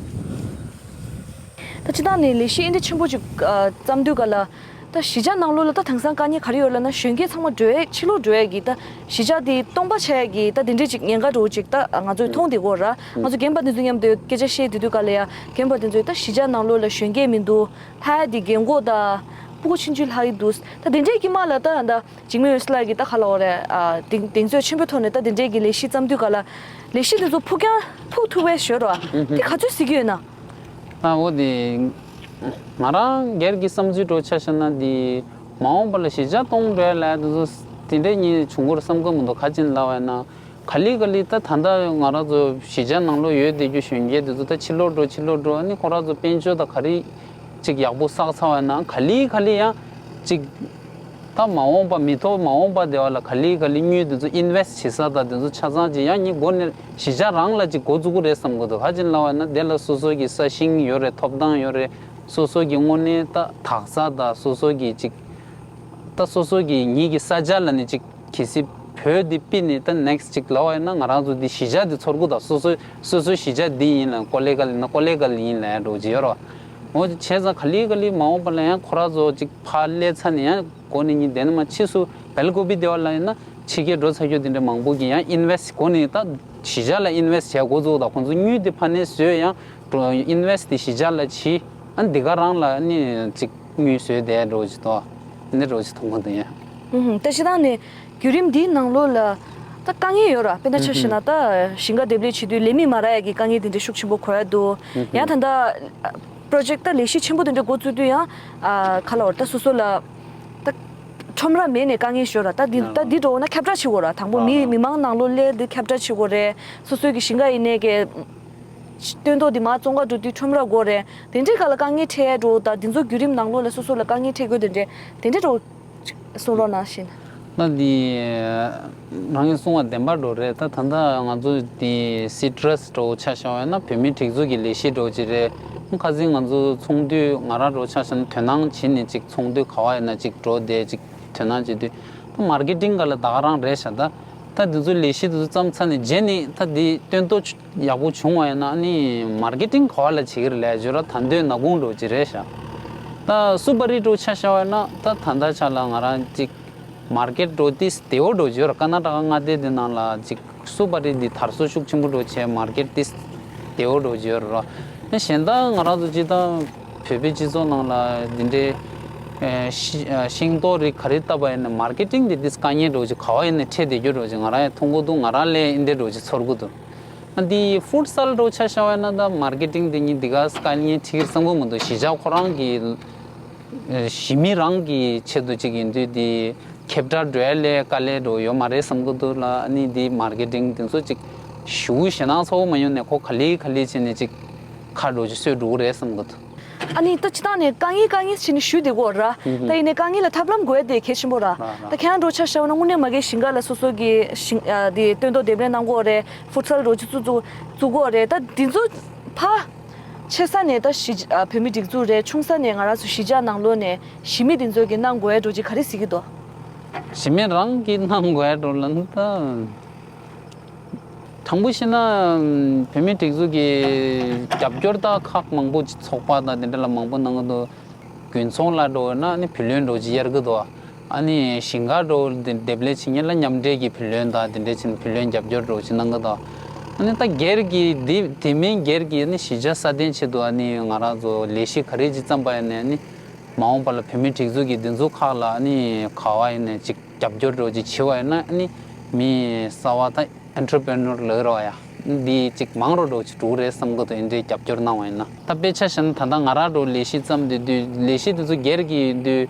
ད་སྤྱིར་བཏང་ནས་ལས་གཞི་ཨེ་འདྲ་ཆེན་པོ་ཅིག་ཨ་བརྩམས་དུས་ག་ལ། ད་གཞིས་ཆགས་ནང་ལོགས་ལ་ད་དེང་སང་དཀའ་ངལ་ག་རེ་ཡོད་ལབ་ན་གཞོན་སྐྱེས་ཚང་མ་འགྲོ་ཡས་ཕྱི་ལོགས་འགྲོ་ཡས་ཀྱི་ད་གཞིས་ཆགས་དེ་སྟོང་པ་ཆགས་ཡས་ཀྱི་ད་དེ་འདྲའི་ཅིག་ཉེན་ཁ་འདྲ་བོ་ཅིག་ད་ང་ཚོས་མཐོང་བསྡད་ཀྱི་ཡོད་རེད། ང་ཚོ་རྒན་པ་དེ་ཚོ་མཉམ་དུ་སྐད་ཆ་བཤད་བསྡད་དུས་ག་ལ་ཡ་རྒན་པ་དེ་ཚོས་ད་གཞིས་ཆགས་ནང་ལོགས་ལ་གཞོན་སྐྱེས་མི་འདུག་ལྷ་ཡ་དེ་རྒན་གོག་ད་སྤུ་གུ་ཆུང་ཆུང་ལྷག་གི་འདུག་ད་དེ་འདྲའི་དཀྱིལ་མ་ལ་ད་ད། འཇིགས་མེད་འོད་ཟེར་ལགས་ཀྱིས་ད་ག་ལབ་དགོས་རེད། ཨ་གདེང་གདེང་ཚོད་ཆེན་པོའི་ཐོག་ནས་ད་དེ་འདྲའི་གི་ལས་གཞི་བརྩམས་དུས་ག་ལ་ལས་གཞི་དེ་ཚོ་ཕུགས་རྒྱང་ཕུགས་ཐུབ་པའི་ཞོར་རོ། དེ་ག་ཚོད་གཟིགས་ཀྱི་ཡོད་ན། ཨ་འོ་དེ་ང་རང་སྒེར་གྱི་བསམ་ཚུལ་འདྲ་བོ་ཆ་བཞག་ན་དེ་མ་འོངས་པ་ལ་གཞིས་ཆགས་སྟོང་འགྲོ་ཡ་ལབ་ཡ་དེ་ཚོ་དེ་འདྲའི་གཉིས་བྱུང་གི་རེད་བསམ་གི་མི་འདུག་ག་ཅི་ལབ་པ་ཡིན་ན། ག་ལེ་ག་ལེ་ད་ད་ལྟ་ང་རང་ཚོ་གཞིས་ཆགས་ནང་ལོགས་ཡོད་བསྡད་རྒྱུ་གཞོན་སྐྱེས་དེ་ཚོ་ད་ཕྱི་ལོགས་འགྲོ་ཕྱི་ལོགས་འགྲོ་ཨ་ནི་ཁོ་རང་ཚོ་དཔལ་འབྱོར་དང་ག་རེ་ཅིག་ཡག་པོ་བསགས་ཚར་བ་ན་ག་ལེ་ག་ལེ་ཡང་ཅིག་ད་མ་འོངས་པ་མི་ཐོག་མ་འོངས་པ་དེ་བ་ལ་ག་ལེ་ག་ལེ་དངུལ་དེ་ཚོ་ཨིན་ཝེ་སི་ཊི་བྱེད་ས་དང་དེ་ཚོ་ཆ་ཚང་ཅིག་ཡང་ངའི་མགོ་ནས་གཞིས་ཆགས་རང་ལ་ཅིག་འགོ་བཙུགས་ཀྱི་རེད་བསམ་གི་འདུག་ག་ཅི་ལབ་པ་ན་དེ་ལ་སོ་སོ་གི་ས་ཞིང་ཡོད་རེད། ཐོབ་ཐང་ཡོད་རེད། སོ་སོ་གི་དངོས་གནས་ད་དག་ས་དང་སོ་སོ་གི་ཅིག་ད་སོ་སོ་གི་ཉིད་ཀྱི་ས་ཆ་ལ་ནི་ཅིག་གལ་སྲིད་བོད་འདི་ཕུད་ནས་ད་ནེག་སི་ཊི་ཅིག་ལབ་པ་ཡིན་ན་ང་རང་ཚོ་འདི་གཞིས་ཆགས་འདི་ཚོར་གི་ད་སོ་སོ་སོ་སོའི་གཞིས་ཆགས་འདི་ཡིན་ལ་ཀོ་ལེ་གལ་ཡིན་ན་ཀོ་ལེ་གལ་ཡིན་ལ་འགྲོ་གི་ཡོད་རོ། འོ་བྱས་ཙང་ག་ལེ་ག་ལེ་མ་འོངས་པ་ལ་ཡང་ཁོ་རང་ཚོ་ཅིག་ཕར་སླེབས་ཚར་ནས་ཡང་སྒོ་ནས་ཉིན་དེ་ནས་མ་ཕྱིས་སུ་བལ་ཀོ་བི་དེ་བ་ལ་ཡིན་ན་ཕྱི་རྒྱལ་འགྲོ་ཚར་རྒྱུ་དེ་འདྲ་མང་པོ་གི་ཡང་ཨིན་ཝེ་སི་ཊི་སྒོ་ནས་ད་གཞིས་ཆགས་ལ་ཨིན་ཝེ་སི་ཊི་བྱས་འགོ་བཙུགས་ད་ཁོང་ཚོ་དངུལ་འདི་ཕར་ནས་བཟོས་ཡང་ཨིན་ཝེ་སི་ཊི་དེ་གཞིས་ཆགས་ལ་བྱས་ཨ་འདི་ག་རང་ལ་ནི་ཅིག་དངུལ་བཟོས་བསྡད་འགྲོ་ཅིག་དོ། འདི་འགྲོ་ཅིག་མཐོང་གི་འདུག་ཡ། ཧུམ་ཧུམ། ད་སྤྱིར་བཏང་ནས་བརྒྱུད་རིམ་འདིའི་ནང་ལོགས་ལ་ད་དཀའ་ངལ་ཡོད་ར། དཔེར་ན་ཆ་བཞག་ན་ད་ཞིང་ཁ་འདེབས་ལས་བྱེད་དུས་ལས་མི་མ་རག་ཡ་གི་དཀའ་ངལ་དེ་འདྲ་ཤུགས་ཆེན་པོ་གོ་ཡ་འདུག་ཡང་ད་ལྟ་པྲོ་ཇེག་ད་ལས་གཞི་ཆེན་པོ་དེ་འདྲ་འགོ་བཙུགས་དུས་ཡང་ཨ་ག་ལབ་དགོས་རེད། ད་སོ་སོ་ལ་ད་ཁྲོམ་ར་མེད་ནས་དཀའ་ངལ་ཤོར་ར། ད་འདི་ད་འདི་འགྲོ་ན་ཁྱབ་བསྒྲགས་བྱེད་དགོས་ར། དང་པོ་མི་མི་མང་ནང་ལོགས་སླེབས་དུས་ཁྱབ་བསྒྲགས་བྱེད་དགོས་རེད། སོ་སོའི་གི་ཞིང་ཁ་ཡིན་ནའི་གི་སྟོན་ཐོག་འདི་མར་བཙོང་ག་འགྲོ་དུས་ཁྲོམ་ར་དགོས་རེད། དེ་འདྲའི་སྒང་ལ་དཀའ་ངལ་འཕྲད་འགྲོ་ད་འདི་ཚོ་བརྒྱུད་རིམ་ནང་ལོགས་ལ་སོ་སོ་ལ་དཀའ་ངལ་འཕྲད་དགོས་དེ་འདྲའི་དེ་འདྲའི་འགྲོ་གསུང་རོགས་གནང་ཞེས། ད་འདི་རང་གིས་གསུངས་པ་བདེན་པ་འགྲོ་རེད། ད་ད་ལྟ་ང་ཚོ་འདི་སི་ཊྲས་འགྲོ་ཆ་བཞག་པ་ཡིན་ན་བོད་མིའི་སྒྲིག་འཛུགས་ཀྱི་ལས་གཞི་འགྲོ་ཅིག་རེད། ཁ་སང་ང་ཚོ་ཚོགས་འདུ་ང་རང་འགྲོ་ཆ་བཞག་ན་དོ་སྣང་བྱེད་ནས་ཅིག་ཚོགས་འདུ་ག་བ་ཡིན་ན་ཅིག་འགྲོ་བསྡད་ཅིག་དོ་སྣང་བྱེད་དུས། ད་མར་ཀེ་ཊིང་སྒང་ལ་ད་ག་རང་རེད་ཤག་ད་ད་འདི་ཚོ་ལས་གཞི་འདི་ཚོ་བརྩམས་ཚར་ནས་རྗེས་ནས་ད་འདི་སྟོན་ཐོག་ཡག་པོ་བྱུང་བ་ཡིན་ན་ཨ་ནི་མར་ཀེ་ཊིང་ག་བ་ལ་བྱེད་ཀྱི་རེད་ལབ་བརྗོད་ར། ད་འདོད་ན་གུང་འགྲོ་ཅིག་རེད་ཤག་ད་སུ་པ་རི་འགྲོ་ཆ་བཞག་པ་ཡིན་ན་ད་ད་ལྟ་ཆ་ལ་ང་རང་ཅིག་མར་ཀེ་ཊི་འགྲོ་ཏིས་བདེ་བོ་འགྲོ་ཡོད་ར། ཀར་ན་ཊ་ཀ་མངའ་སྡེ་འདི་ནང་ལ་ཅིག་སུ་པ་རི་འདི་དར་སྲོལ་ཤུགས་ཆེན་པོ་འགྲོ་བྱས་མར་ཀེ་ཊི་ཏིས་བདེ་བོ་འགྲོ་ཡོད་ར། ཨ་གཞན་དག་ང་རང་ཚོ་སྤྱིར་བཏང་བོད་པའི་སྤྱི་ཚོགས་ནང་ལ་འདི་འདྲའི་ཨེ་ཤི་ཨ་ཤིང་ཏོག་རིགས་ག་རེ་བཏབ་པ་ཡིན་ན་མར་ཀེ་ཊིང་འདི་ཏིས་དཀའ་ངལ་འགྲོ་ཅིག་ག་བ་ཡིན་ན་འཕྲད་བསྡད་རྒྱུ་འགྲོ་ཅིག་ང་རང་ཡང་མཐོང་གི་འདུག་ང་རང་ལས་འདི་འདྲ་འགྲོ་ཅིག་ཚོར་གི་འདུག་ཨ་འདི་ཧྥུཊ་སལ་འགྲོ་ཆ་བཞག་པ་ཡིན་ན་ད་མར་ཀེ་ཊིང་འདི་གཉིས་འདི་ག་དཀའ་ངལ་འཕྲད་ཀྱི་བསམ་གི་མི་འདུག་གཞིས་ཆགས་ཁོ་རང་གི་གཞིས་མི་རང་གི་ཆེད་དུ་ཅིག་ཡིན་དུས་དེ་ཁེབ་ཏྲ་འགྲོ་ཡ་ལས་དཀའ་ལས་འགྲོ་ཡོད་མ་རེད་བསམ་གི་འདུག་ལ། ཨ་ནི་དེ་མར་ཀེ་ཊིང་དེ་ཚོ་ཅིག་ཞུ་ཞེད་སྣང་ཚ་པོ་མ་ཡོང་ནས་ཁོ་ག་ལེ་ག་ལེ་བྱས་ནས་ཅིག་ཁ་འགྲོ་ཅིག་གསོས་འགྲོ་གི་རེད་བསམ་གི་འདུག་ཨ་ནི་ད་སྤྱིར་བཏང་ནས་དཀའ་ངལ་དཀའ་ངལ་བྱས་ནས་ཞུས་བསྡད་ཀྱི་ཡོད་ར། ད་ཡིན་ནའི་དཀའ་ངལ་ལ་ཐབས་ལམ་དགོས་ཡ་དེ་གལ་ཆེན་པོ་ར། ད་ཁྱེད་རང་འགྲོ་ཆ་བཞག་ན་དངོས་གནས་མ་གིའི་ཞིང་ཁ་ལ་སོ་སོ་གི་ཞིང་ཨ་དེ་སྟོན་ཐོག་འདེབས་ལས་གནང་གི་ཡོད་རེད། ཧྥུཊ་སལ་འགྲོ་ཅིག་བཙུགས་བཙུགས་བཙུགས་ཀྱི་ཡོད་རེད། ད་འདི་ཚོ་ཕ། ཆེ་ས་ནས་ད་གཞིས་ཨ་བོད་མི་སྒྲིག་འཛུགས་རེད། ཆུང་ས་ནས་ང་རང་ཚོ་གཞིས་ཆགས་ནང་ལོགས་ནས་གཞིས་མི་འདི་ཚོ་གིས་གནང་དགོས་ཡ་འགྲོ་ཅིག་ག་རེ་གཟིགས་ཀྱི་འདུག་གཞིས་མི་རང་གིས་གནང་དགོས་ཡ་འགྲོ་ལ་ད། དྲང་པོ་བཤད་ན་བོད་མི་སྒྲིག་འཛུགས་ཀྱི་རྒྱབ་སྐྱོར་ད་ཁག་མང་པོ་ཅིག་ཚོགས་པ་དང་དེ་འདྲ་ལ་མང་པོ་གནང་གི་འདུག་དགུན་ཚོང་ལ་འགྲོ་ན་ནི་བུ་ལོན་འགྲོ་ཅིག་གཡར་གི་འདུག་ཨ་ནི་ཞིང་ཁ་འགྲོ་དེ་འདེབས་ལས་བྱེད་མཁན་ལ་མཉམ་འབྲེལ་གྱི་བུ་ལོན་དང་དེ་འདྲ་བྱས་ནས་བུ་ལོན་རྒྱབ་སྐྱོར་འགྲོ་ཅིག་གནང་གི་འདུག་ཨ་ནི་ད་སྒེར་གྱི་དེ་དེ་མིན་སྒེར་གྱི་ནི་གཞིས་ཆགས་སྲ་བརྟན་ཆེད་དུ་ཨ་ནི་ང་རང་ཚོ་ལས་གཞི་ག་རེ་ཅིག་བརྩམས་པ་ཡིན་ནའི་ནི་མ་འོངས་པ་ལ་བོད་མི་སྒྲིག་འཛུགས་ཀྱི་འདི་ཚོ་ཁག་ལ་ཨ་ནི་ག་བ་ཡིན་ནའི་ཅིག་རྒྱབ་སྐྱོར་འགྲོ་ཅིག་བྱེད་པ་ཡིན་ན་ཨ་ནི་མི་གསར་པ་ད་ཨེན་ཊི་རི་པི་རི་ནོར་ལབ་རོགས་ཡ། འདི་གཅིག་མང་རུ་འགྲོ་ཅིག་འགྲོ་གི་རེད་བསམ་གི་འདུག་ཨེ་འདྲའི་རྒྱབ་སྐྱོར་གནང་བ་ཡིན་ན། ད་དཔེ་ཆ་བཞག་ན་ད་ལྟ་ང་རང་འགྲོ་ལས་གཞི་བརྩམས་དུས་དུས་ལས་གཞི་དེ་ཚོ་སྒེར་གྱི་ཡིན་དུས་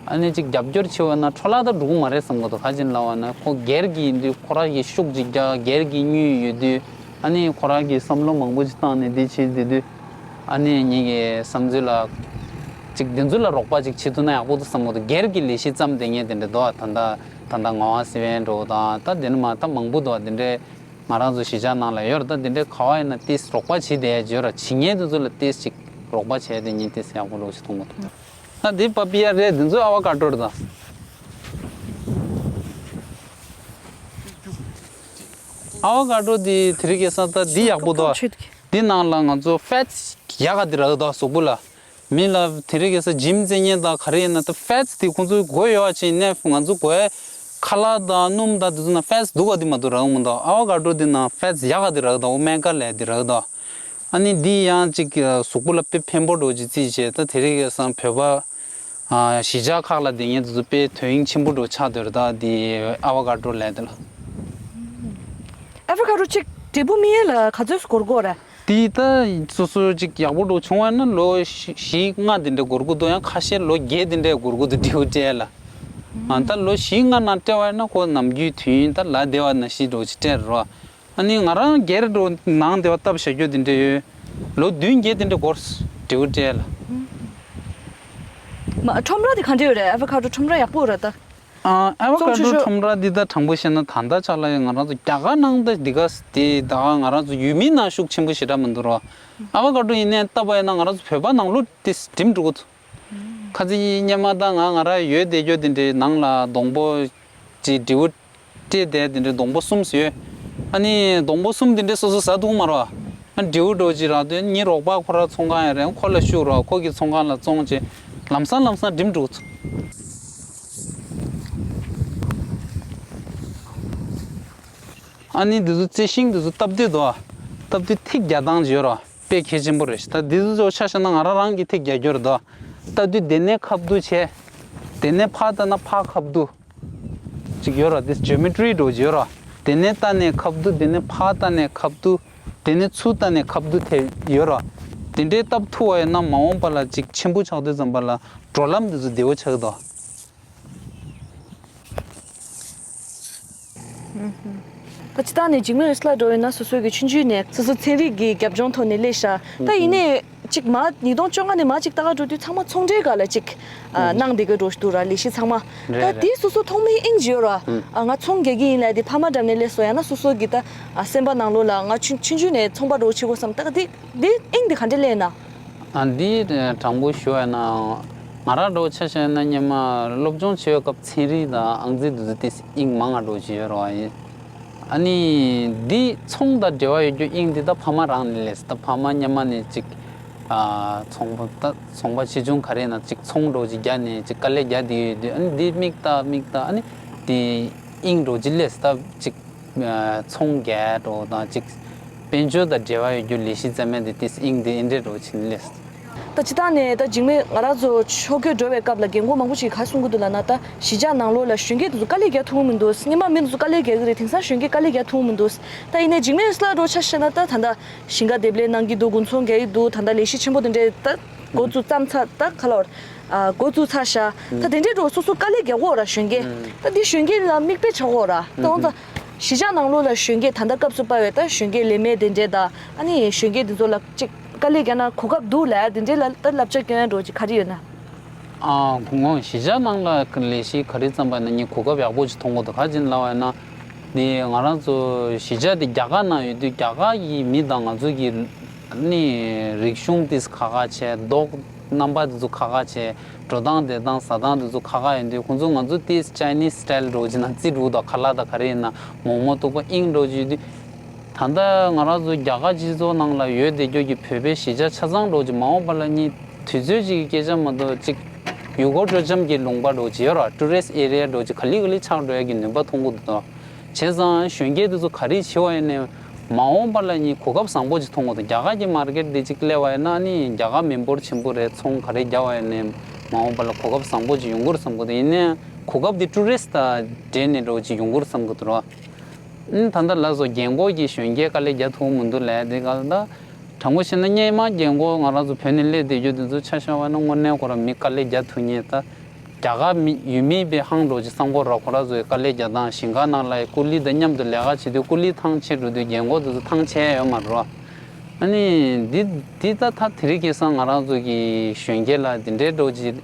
ཨ་ནི་གཅིག་རྒྱབ་སྐྱོར་བྱེད་པ་ན་འཕྲོ་བརླག་ད་འགྲོ་གི་མ་རེད་བསམ་གི་འདུག་ག་ཅིག་ལབ་པ་ན་ཁོ་སྒེར་གྱི་ཡིན་དུས་ཁོ་རང་གི་ཤུགས་ཅིག་རྒྱག་སྒེར་གྱི་དངུལ་ཡོད་དུས་ཨ་ནི་ཁོ་རང་གི་བསམ་བློ་མང་པོ་ཅིག་བཏང་ནས་འདི་བྱེད་དེ་དུས་ཨ་ནི་ངེད་ཀྱི་བསམ་ཚུལ་ལ་གཅིག་འདི་ཚོ་ལ་རོགས་པ་ཅིག་བྱེད་ཐུབ་ན་ཡག་པོ་འདུག་བསམ་གི་འདུག་སྒེར་གྱི་ལས་གཞི་བརྩམས་དེ་ངས་དེ་འདྲ་འདུག་ད་ལྟ་ད་ལྟ་ངག་དབང་སིལ་བའི་འགྲོ་དང་ད་དེ་ནི་མ་ད་མང་པོ་འདུག་དེ་འདྲའི། ང་རང་ཚོ་གཞིས་ཆགས་ནང་ལ་ཡོད་རེད། ད་འདི་འདྲའི་ག་བ་ཡིན་ན་ཏིས་རོགས་པ་བྱེད་བསྡད་ཡ་ཡོད་ར། བྱེད་མཁན་དེ་ཚོ་ལ་ཏིས་ཅིག་རོགས་པ་བྱས་ཏེ་ཉིན་ཏིས་ཡག་པོ་ལོག་ཅིག་མཐོང་གི་འདུག་ད་འདི་པ་པི་ཡ་རེད། འདི་ཚོ་ཨ་བ་ཀ་ཏྲོ་རེད་ད། ཨ་བ་ཀ་ཏྲོ་འདི་དེ་རིང་ཁ་སང་ད་འདི་ཡག་པོ་འདུག་འདི་ནང་ལ་ང་ཚོ་ཕེ་ཊི་ཡག་ག་འདི་རག་གི་འདུག་གཟུགས་པོ་ལ། མི་ལ་དེ་རིང་ཁ་སང་ཇིམ་རྩེ་མཁན་དང་ག་རེ་ཡིན་ན་ད་ཕེ་ཊི་དེ་ཁོང་ཚོའི་དགོས་ཡོད་ཅིག་ནས་ང་ཚོ་དགོས་ཁ་ལག་དང་སྣུམ་དང་དེ་ཚོ་ནང་ཕེ་ཊི་འདུག་ག་དེ་མ་གཏོགས་རག་མི་འདུག་ཨ་བ་ཀ་ཏྲོ་དེ་ནང་ཕེ་ཊི་ཡག་ག་དེ་རག་གི་འདུག་ཨོ་མེ་ག་ལབ་དེ་རག་གི་འདུག་ཨ་ནི་འདི་ཡང་ཅིག་གཟུགས་པོ་ལ་དཔེ་ཕན་པོ་འདྲ་ཅིག་རྩིས་བྱས་ད་དེ་རིང་ཁ་སང་བོད་པ་གཞིས་ཆགས་ཁག་ལ་བསྡད་མཁན་དེ་ཚོ་དཔེ་དོ་དབྱིངས་ཆེན་པོ་འདྲ་ཆགས་བསྡད་རེད་ད་འདི་ཨ་བ་ཀ་ཏྲོ་ལབ་དེ་ལ། ཨ་བ་ཀ་ཏྲོ་ཅིག་འབྲས་བུ་སྨིན་ཡས་ལ་ག་ཚོད་འགོར་གི་ཡོད་རེད། དེ་ད་སོ་སོ་ཅིག་ཡག་པོ་འདྲ་བྱུང་བ་ན་ལོ་བཞི་ལྔ་དེ་འདྲ་འགོར་གི་འདུག་ཡང་ཁ་ཤས་ལོ་བརྒྱད་དེ་འདྲ་འགོར་གི་འདུག་འབྲས་བུ་སྤྲད་ལ། ཨ་ད་ལོ་བཞི་ལྔ་ནང་སྤྲད་པ་ཡིན་ན་ཁོ་ནམ་རྒྱུན་དུས་ཡུན་ད་ལ་བདེ་བ་ནང་བཞིན་འདྲ་ཅིག་སྤྲད་རོགས། ཨ་ནི་ང་རང་སྒེར་འདྲ་ནང་བདེ་བ་སྟབས་བྱ་རྒྱུ་དེ་འདྲ་ཡོད། ལོ་བདུན་བརྒྱད་དེ་འདྲ་འགོར་འབྲས་བུ་སྤྲད་ལ། མ་ཁྲོམ་ར་དེ་ག་འདྲ་ཡོད་རེད། ཨ་བ་ཀ་ཏྲོ་ཁྲོམ་ར་ཡག་པོ་རེད་ད། ཨ་ཨ་བ་ཀ་ཏྲོ་ཁྲོམ་ར་འདི་ད་དྲང་པོ་བཤད་ན་ད་ལྟ་ཆ་ལ་ཡང་ང་རང་ཚོ་རྒྱ་གར་ནང་ད་འདི་ག་དེ་ད་ང་རང་ཚོ་ཡུལ་མི་ནང་ཤུགས་ཆེན་པོ་ཞེ་དྲག་མི་འདུག་རོ། ཨ་བ་ཀ་ཏྲོ་ཡིན་ནའི་ལྟ་བ་ཡིན་ན་ང་རང་ཚོ་བོད་པ་ནང་ལོགས་དེ་འགྲིམ་འགྲོ་གི་འདུག་ཁ་ཚིག་སྙེ་མ་ད་ང་ང་རང་ཡོད་བསྡད་རྒྱུ་དེ་འདྲའི་ནང་ལ་སྡོང་པོ་ཅིག་འབྲས་བུ་སྤྲད་དེ་དེ་འདྲའི་སྡོང་པོ་གསུམ་ཡོད། ཨ་ནི་སྡོང་པོ་གསུམ་དེ་འདྲའི་སོ་སོ་ཟ་འདུག་མ་རོ། ཨ་འབྲས་བུ་འདྲ་ཅིག་རག་དུས་ངའི་རོགས་པ་ཁོ་ར་ཚོང་ཁང་ཡང་རེད། ཁོ་ལ་ཤུགས་རོགས་ཁོ་གི་ཚོང་ཁང་ལ་བཙོང་བྱས་ལམ་སང་ལམ་སང་འགྲིམ་འགྲོ། ཨ་ནི་འདི་ཚོ་རྩི་ཤིང་འདི་ཚོ་བཏབ་དུས་དོ། བཏབ་དུས་ཐིག་རྒྱག་སྟངས་ཅིག་ཡོད་རོ། དཔེ་གལ་ཆེན་པོ་རེད། ད་འདི་ཚོ་ཆ་བཞག་ན་ང་རང་རང་གི་ཐིག་རྒྱག་རྒྱུ་རེད་དོ། བཏབ་དུས་དེ་ནས་ཁ་བསྡུ་བྱས། དེ་ནས་ཕར་བཏབ་ན་ཕར་ཁ་བསྡུ། ཅིག་ཡོད་ར། དེ་ཇོ་མེ་ཊི་རི་འདྲ་ཅིག་ཡོད་ར། དེ་ནས་བལྟས་ནས་ཁ་བསྡུ། དེ་ནས་ཕར་བལྟས་ནས་ཁ་བསྡུ། དེ་ནས་ཚུར་བལྟས་ནས་ཁ་བསྡུ་དེ་ཡོད་ར། དེ་འདྲའི་བཏབ་ཐུབ་པ་ཡིན་ན་མ་འོངས་པ་ལ་ཅིག་ཆེན་པོ་ཆགས་དུས་ཙམ་པ་ལ་འགྲོ་ལམ་འདི་ཚོ་བདེ་བོ་ཆགས་ཀྱི་འདུག་ད་སྤྱིར་བཏང་ནས་འཇིགས་མེད་འོད་ཟེར་ལ་འགྲོ་ཡིན་ན་སོ་སོའི་གི་ཆུང་ཆུང་ནས་སོ་སོ་ཚན་རིག་གི་རྒྱབ་ལྗོངས་ཐོག་ནས་སླེབས་ཤག་ད་ཡིན་ནའི་ གཅིག་མ་ཉིས་སྟོང་བཅོ་ལྔ་ནས་མ་གཅིག་ལྟ་ག་འགྲོ་དུས་ཚང་མ་ཚོང་འབྲེལ་སྒང་ལ་གཅིག་ཨ་གནང་བསྡད་ཀྱི་འགྲོ་འདུག་ར། ལས་གཞི་ཚང་མ། རེད་ད་རེད། དེ་སོ་སོ་ཐོག་མའི་དབྱིངས་ཅིག་ཡོད་ར། ཨ་ང་ཚོང་རྒྱག་གི་ཡིན་ལབ་དེ་ཕ་མ་འགྲམ་ནས་སླེབས་སོང་། ཡང་ན་སོ་སོ་གི་ད་ཨ་སེམས་པ་ནང་ལོགས་ལ་ང་ཆུང་ཆུང་ཆུང་ནས་ཚོང་པ་འདྲ་བོ་བྱེད་དགོས་བསམ། ད་དེ་དེ་དབྱིངས་དེ་ག་འདྲས་སླེབས་ན། ཨ་འདི་དྲང་པོ་ཞུ་བ་ཡིན་ན། ང་རང་འདྲ་བོ་ཆ་བཞག་ན་སྔོན་མ་སློབ་སྦྱོང་བྱེད་པའི་སྐབས་ཚན་རིག་དང་ཨང་རྩིས་དེ་ཚོ་ཏོག་ཙམ་དབྱིངས་མང་བ་འདྲ་བོ་ཅིག་ཡོད་རེད་བ། ཡིན། ཨ་ནི་འདི་ཚོང་དང་འབྲེལ་བ་ཡོད་རྒྱུ་དབྱིངས་འདི་ད་ཕ་མ་རང་ནས་སླེབས། ད་ཕ་མ་སྔོན་མ་ནས་ཅིག་ཨ་ཚོང་པ་ད་ཚོང་པ་ཆེ་ཆུང་ག་རེ་ཡིན་ན་ཅིག་ཚོང་འདྲ་བོ་ཅིག་རྒྱག་ནས་ཅིག་དཀའ་ལས་རྒྱག་བསྡད་ཡོད་དུས། ཨ་ནི་འདི་མིག་ལྟ་མིག་ལྟ་ཨ་ནི་འདི་དབྱིངས་འདྲ་བོ་ཅིག་སླེབས། ད་ཅིག་ཨ་ཚོང་རྒྱག་འགྲོ་དང་ཅིག་དཔལ་འབྱོར་དང་འབྲེལ་བ་ཡོད་རྒྱུ་ལས་གཞི་རྩ་མེད་དེ་ཏོག་ཙམ་དབྱིངས་དེ་འདི་འདྲས་འདྲ་བོ་ཅིག་ནས་སླེབས། ད་སྤྱིར་བཏང་ནས་ད་འཇིགས་མེད་ང་རང་ཚོ་ཕྱོགས་བསྐྱོད་འགྲོ་བའི་སྐབས་ལ་རྒན་གོག་མང་པོ་ཞིག་ག་རེ་གསུང་གི་འདུག་ལབ་ན། ད་གཞིས་ཆགས་ནང་ལོགས་ལ་གཞོན་སྐྱེས་དེ་ཚོ་དཀའ་ལས་རྒྱག་ཐུབ་ཀྱི་མི་འདུག་སྔོན་མ་མི་དེ་ཚོ་དཀའ་ལས་རྒྱག་གི་རེད། དེང་སང་གཞོན་སྐྱེས་དཀའ་ལས་རྒྱག་ཐུབ་ཀྱི་མི་འདུག་ད་ཡིན་ནའི་འཇིགས་མེད་སླར་འགྲོ་ཆ་བཞག་ན་ད་ད་ལྟ་ཞིང་ཁ་འདེབས་ལས་གནང་གི་འདུག་སྒོ་ཚོང་རྒྱག་གི་འདུག་ད་ལྟ་ལས་གཞི་ཆེན་པོ་དེ་འདྲས་ད་འགོ་བཙུགས་བརྩམས་ཚར། ད་ག་ལ་བར་ཨ་འགོ་བཙུགས་ཚར་ཤག་ད་དེ་འདྲའི་འགྲོ་སོ་སོ་དཀའ་ལས་རྒྱག་གོ་ར་གཞོན་སྐྱེས། ད་འདི་གཞོན་སྐྱེས་ལ་མིག་དཔེ་ཆགས་གོ་ར། ད་འོང་ཙང་གཞིས་ཆགས་ནང་ལོགས་ལ་གཞོན་སྐྱེས་ད་ལྟ་སྐབས་སུ་བབས་པའི་ད་གཞོན་སྐྱེས་ལས་མེད་དེ་འདྲས་དང་། ཨ་ནི་གཞོན་སྐྱེས་དེ་ཚོ་ལ་ཅིག་དཀའ་ལས་རྒྱག་ན་གོ་སྐབས་འདུག་ལབ་ཡ་དེ་འདྲས་ལ་ད་བསླབ་བྱ་སྐྱོན་ཡ་འགྲོ་ཅིག་ག་རེ་ཡོད་ན། ཨ་ངོ་གཞིས་ཆགས་ནང་ལ་ལས་གཞི་ག་རེ་བརྩམས་པ་ཡིན་ན་ངས་གོ་སྐབས་ཡག་པོ་ཅིག་མཐོང་གི་འདུག་ག་རེ་ཡིན་ལབ་པ་ཡིན་ན། འདི་ང་རང་ཚོ་གཞིས་ཆགས་འདི་རྒྱ་གར་ནང་ཡོད་དུས་རྒྱ་གར་གྱི་མི་དང་ང་ཚོ་གི་ནི་རིག་གཞུང་དེ་ཁ་ཁ་བྱས། མདོག་རྣམ་པ་དེ་ཚོ་ཁ་ཁ་བྱས། འགྲོ་སྟངས་བསྡད་སྟངས་ཟ་སྟངས་དེ་ཚོ་ཁ་ཁ་ཡིན་དུས། ཁོང་ཚོ་ང་ཚོ་ཏིས་ཅའི་ནིས་སི་ཊའིལ་འདྲ་བོ་ཅིག་ན་རྩི་འདྲ་བོ་དང་ཁ་ལག་དང་ག་རེ་ཡིན་ན་མོག་མོག་སྟུག་པ་དབྱིངས་འདྲ་བོ་ཅིག་ཡོད་དུས། ད་ལྟ་ང་རང་ཚོ་རྒྱ་གར་སྤྱི་ཚོགས་ནང་ལ་ཡོད་བསྡད་རྒྱུ་གི་བོད་པའི་གཞིས་ཆགས་ཆ་ཚང་འདྲ་བོ་ཅིག་མ་འོངས་པ་ལ་ནི་དུས་ཚོད་ཅིག་གི་སྐད་ཆ་མ་གཏོགས། ཅིག་ཡུལ་སྐོར་སྤྲོ་འཆམ་གྱི་ལུང་པ་འདྲ་བོ་ཅིག་ཡོད་ར། ཊུ་རི་སི་ཊི་ཨེ་རི་ཡ་འདྲ་བོ་ཅིག་ག་ལེ་ག་ལེ་ཆགས་འགྲོ་ཡ་གི་ནུས་པ་མཐོང་གི་འདུག་དོ། བྱས་ཙང་གཞོན་སྐྱེས་དེ་ཚོ་ག་རེ་བྱེད་པ་ཡིན་ནའི་མ་འོངས་པ་ལ་ནི་གོ་སྐབས་བཟང་པོ་ཅིག་མཐོང་གི་འདུག་རྒྱ་གར་གྱི་མར་ཀེཊ་འདི་ཅིག་སླེབས་པ་ཡིན་ན་ནི་རྒྱ་གར་མི་འབོར་ཆེན་པོ་རེད། ཚོང་ག་རེ་རྒྱག་པ་ཡིན་ནའི་མ་འོངས་པ་ལ་གོ་སྐབས་བཟང་པོ་ཅིག་ཡོང་གི་རེད་བསམ་གི་འདུག་ཡིན་ནའི་གོ་སྐབས་འདི་ཊུ་རི་སི་ཊི་དང་འབྲེལ་ནས་འདྲ་བོ་ཅིག་ཡོང་གི་རེད་བསམ་གི་འདུག་ར། ཨ་ནི་ད་ལྟ་ལགས་སོ་རྒན་གོག་གི་གཞོན་སྐྱེས་དཀའ་ལས་རྒྱག་ཐུབ་མི་འདུག་ལབ་དེ་ག་ལ་ད། དྲང་པོ་བཤད་ན་སྔོན་མ་རྒན་གོག་ང་རང་ཚོ་བོད་ནས་སླེབས་བསྡད་རྒྱུ་དེ་ཚོ་ཆ་བཞག་པ་ན་དངོས་གནས་ཁོ་རང་མི་དཀའ་ལས་རྒྱག་ཐུབ་མཁན། ད་རྒྱ་གར་མི་ཡུལ་མི་པའི་ཧང་འདྲ་བོ་ཅིག་བསམ་གོ་ར། ཁོ་རང་ཚོའི་དཀའ་ལས་རྒྱག་སྟངས། ཞིང་ཁ་ནང་ལ་ཀུ་ལི་དང་མཉམ་དུ་ལས་ཀ་བྱེད་དུས་ཀུ་ལི་ཐང་ཆད་འགྲོ་དུས་རྒན་གོག་དེ་ཚོ་ཐང་ཆད་ཡོད་མ་རེད་བ། ཨ་ནི་འདི་འདི་ད་ད་དེ་རིང་ཁ་སང་ང་རང་ཚོ་གི་གཞོན་སྐྱེས་ལ་འདི་འདྲའི་འདྲ་བོ་ཅིག་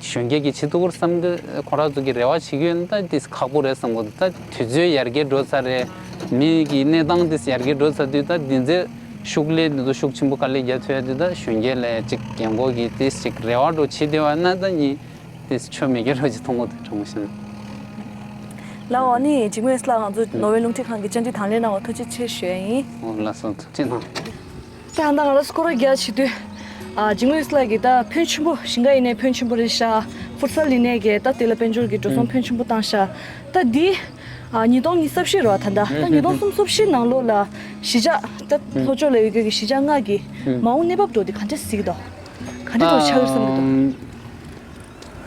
གཞོན་སྐྱེས་ཀྱིས་བྱེད་ཐུབ་ཀྱི་རེད་བསམ་གི། ཁོ་རང་ཚོ་གི་རེ་བ་བྱེད་ཀྱི་ཡོད་ན་ད་དེ་ཁག་པོ་རེད་བསམ་གི་འདུག་ད་དུས་ཚོད་ཡར་རྒྱས་འགྲོ་ཚར་རེད། མི་གི་གནས་སྟངས་དེ་ཡར་རྒྱས་འགྲོ་ཚར་དུས། ད་འདི་ཚོའི་ཤུགས་ལས་འདི་ཚོ་ཤུགས་ཆེན་པོ་དཀའ་ལས་རྒྱག་ཐུབ་ཡ་དེ་ད་གཞོན་སྐྱེས་ལ་ཅིག་རྒན་གོག་གིས་དེ་ཅིག་རེ་བ་འདྲ་བོ་བྱེད་བསྡད་པ་ན་ད་ནི་དེ་ཆོ་མེད་ཀྱི་འདྲ་བོ་ཅིག་མཐོང་གི་འདུག་དྲང་པོ་བཤད་ན། ལགས་འོ། ཨ་ནི་འཇིགས་མེད་ལགས་ང་ཚོ་ནོར་ཝེ་རླུང་འཕྲིན་ཁང་གི་བཅར་འདྲི་དང་ལེན་གནང་བར་ཐུགས་རྗེ་ཆེ་ཞུ་ཡ་ཡིན། འོ་ལགས་སོ། ཐུགས་རྗེ་གནང་། ད་ད་ང་རང་སྐོར་ར་རྒྱག་བྱེད་དུས། ཨ་འཇིགས་མེད་ལགས་ཀྱིས་ད་ཕོན་ཆེན་པོ། ཞིང་ཁ་ཡིན་ནའི་ཕོན་ཆེན་པོ་རེད་ཤག་ཕུར་ས་ལ་ཡིན་ནའི་གི་ད་དེ་ལ་དཔལ་འབྱོར་གྱི་འགྲོ་སོང་ཕོན་ཆེན་པོ་བཏང་ཤག་ད་འདི་ཨ་ཉིས་སྟོང་ཉི་ཤུ་རྩ་བཞི་རེད་བ། ད་ད་ད་ཉིས་སྟོང་སུམ་ཅུ་སོ་བཞི་ནང་ལོགས་ལ་གཞིས་ཆགས་ད་ལྷོ་ཕྱོགས་ལ་ཡོད་རྒྱུ་གི་གཞིས་ཆགས་ལྔ་གི་མ་འོངས་གནས་བབ་འདྲ་བོ་དེ་ག་འདྲ་གཟིགས་འདུག་ག་འདྲ་འདྲ་བོ་ཆགས་ཀྱི་རེད་བསམ་གྱི་འདུག་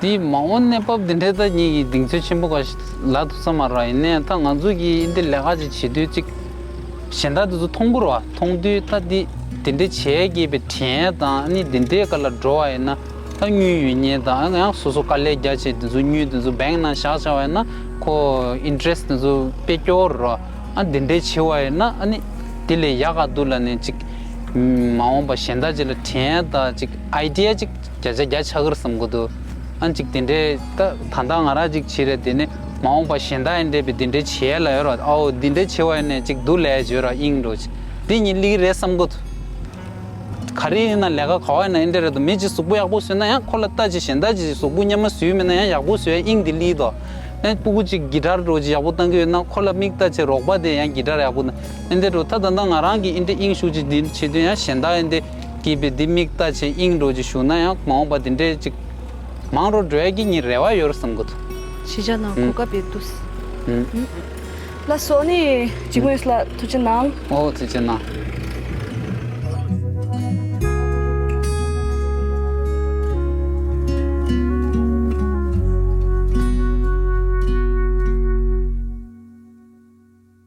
དེའི་མ་འོངས་གནས་བབ་འདི་འདྲའི་ད་ངེད་ཀྱིས་གདེང་ཚོད་ཆེན་པོ་ག་ཞིག་ལབ་ཐུབ་ས་མ་རེད། ཡིན་ནའི་ད་ང་ཚོ་གིས་འདི་ལས་ཀ་ཅིག་བྱེད་དུས་ཅིག་གཞན་དག་དེ་ཚོ་མཐོང་གི་རེད་བ། མཐོང་དུས་ད་འདི་འདི་འདྲའི་བྱས་དགོས་པའི་དྲན་དང་། ཨ་ནི་འདི་འདྲའི་སྒང་ལ་འགྲོ་བ་ཡིན་ན་ད་དངུལ་ཡོད་མཁན་དང་། ཡང་སོ་སོ་དཀའ་ལས་རྒྱག་བྱས་དེ་ཚོ་དངུལ་དེ་ཚོ་བེང་ནང་བཞག་བཞག་པ་ཡིན་ན་ཁོ་ཨིན་ཊི་རེ་སི་ཊི་དེ་ཚོ་དཔེ་སྐྱོ་བོ་རེད་བ། ཨ་འདི་འདྲའི་བྱེད་པ་ཡིན་ན་ཨ་ནི་འདི་ལས་ཡག་ག་འདུག་ལབ་ནས་ཅིག་མ་འོངས་པ་གཞན་དག་ཅིག་ལ་དྲན་ཡ་དང་ཅིག་ཨའི་ཌི་ཡ་ཅིག་བརྒྱ་ཆ་བརྒྱ་ཆགས་ཀྱི་རེད་བསམ་གྱི་འདུག་ཨ་ཅིག་དེ་འདྲའི་ད་ད་ལྟ་ང་རང་ཅིག་བྱེད་རེད། དེ་ནས་མ་འོངས་པ་གཞན་དག་ཡིན་འདྲ་བའི་དེ་འདྲའི་བྱེད་ཡ་ལ་ཡོད་ར། ཨའོ་འདི་འདྲའི་བྱེད་པ་ཡིན་ནས་ཅིག་འདུག་ལབ་ཡ་ཅིག་ཡོད་ར། དབྱིངས་འགྲོ་ཅིག་འདི་ཉིད་སླེབས་ཀྱི་རེད་བསམ་གྱི་འདུག་ག་རེ་ཡིན་ན་ལས་ཀ་ག་བ་ཡིན་ན་ཨེ་འདྲ་རེད་དོ། མི་གཅིག་གཟུགས་པོ་ཡག་པོ་བཟོས་ན་ཡང་ཁོ་ལ་ལྟ་ཅིག་གཞན་དག་ཅིག་གཟུགས་པོ་སྔོན་མ་བཟོས་མེད་ན་ཡང་ཡག་པོ་བཟོས་ཡ་དབྱིངས་འདི་སླེབས་དོ། ཨེ་སྤུ་གུ་གཅིག་གི་ཊར་འདྲ་བོ་ཅིག་ཡག་པོ་བཏང་གི་ཡོད་ན་ཁོ་ལ་མིག་ལྟ་ཅིག་རོགས་པ་དེ་ཡང་གི་ཊར་ཡག་པོ་བཏང་ཨེ་འདྲ་འགྲོ། ད་ད་ལྟ་ང་རང་གི་ཨེ་འདྲ་དབྱིངས་ཤུགས་ཅིག་འདི་བྱེད་དུས་ཡང་གཞན་དག་ཨེ་འདྲ་གི་བི་འདི་མིག་ལྟ་ཅིག་དབྱིངས་འདྲ་བོ་ཅིག་ཞུགས་ན་ཡང་མ་འོངས་པ་འདི་འདྲའི་ཅིག་མང་རུ་འགྲོ་ཡ་གི་ངའི་རེ་བ་ཡོད་རེད་བསམ་གྱི་འདུག་གཞིས་ཆགས་ནང་གོ་སྐབས་ཡོད་འདུག་ཨུམ། ལགས་སོ། ནི་འཇིགས་མེད་ལགས་ཐུགས་རྗེ་གནང་། ཨོ་ཐུགས་རྗེ་གནང་།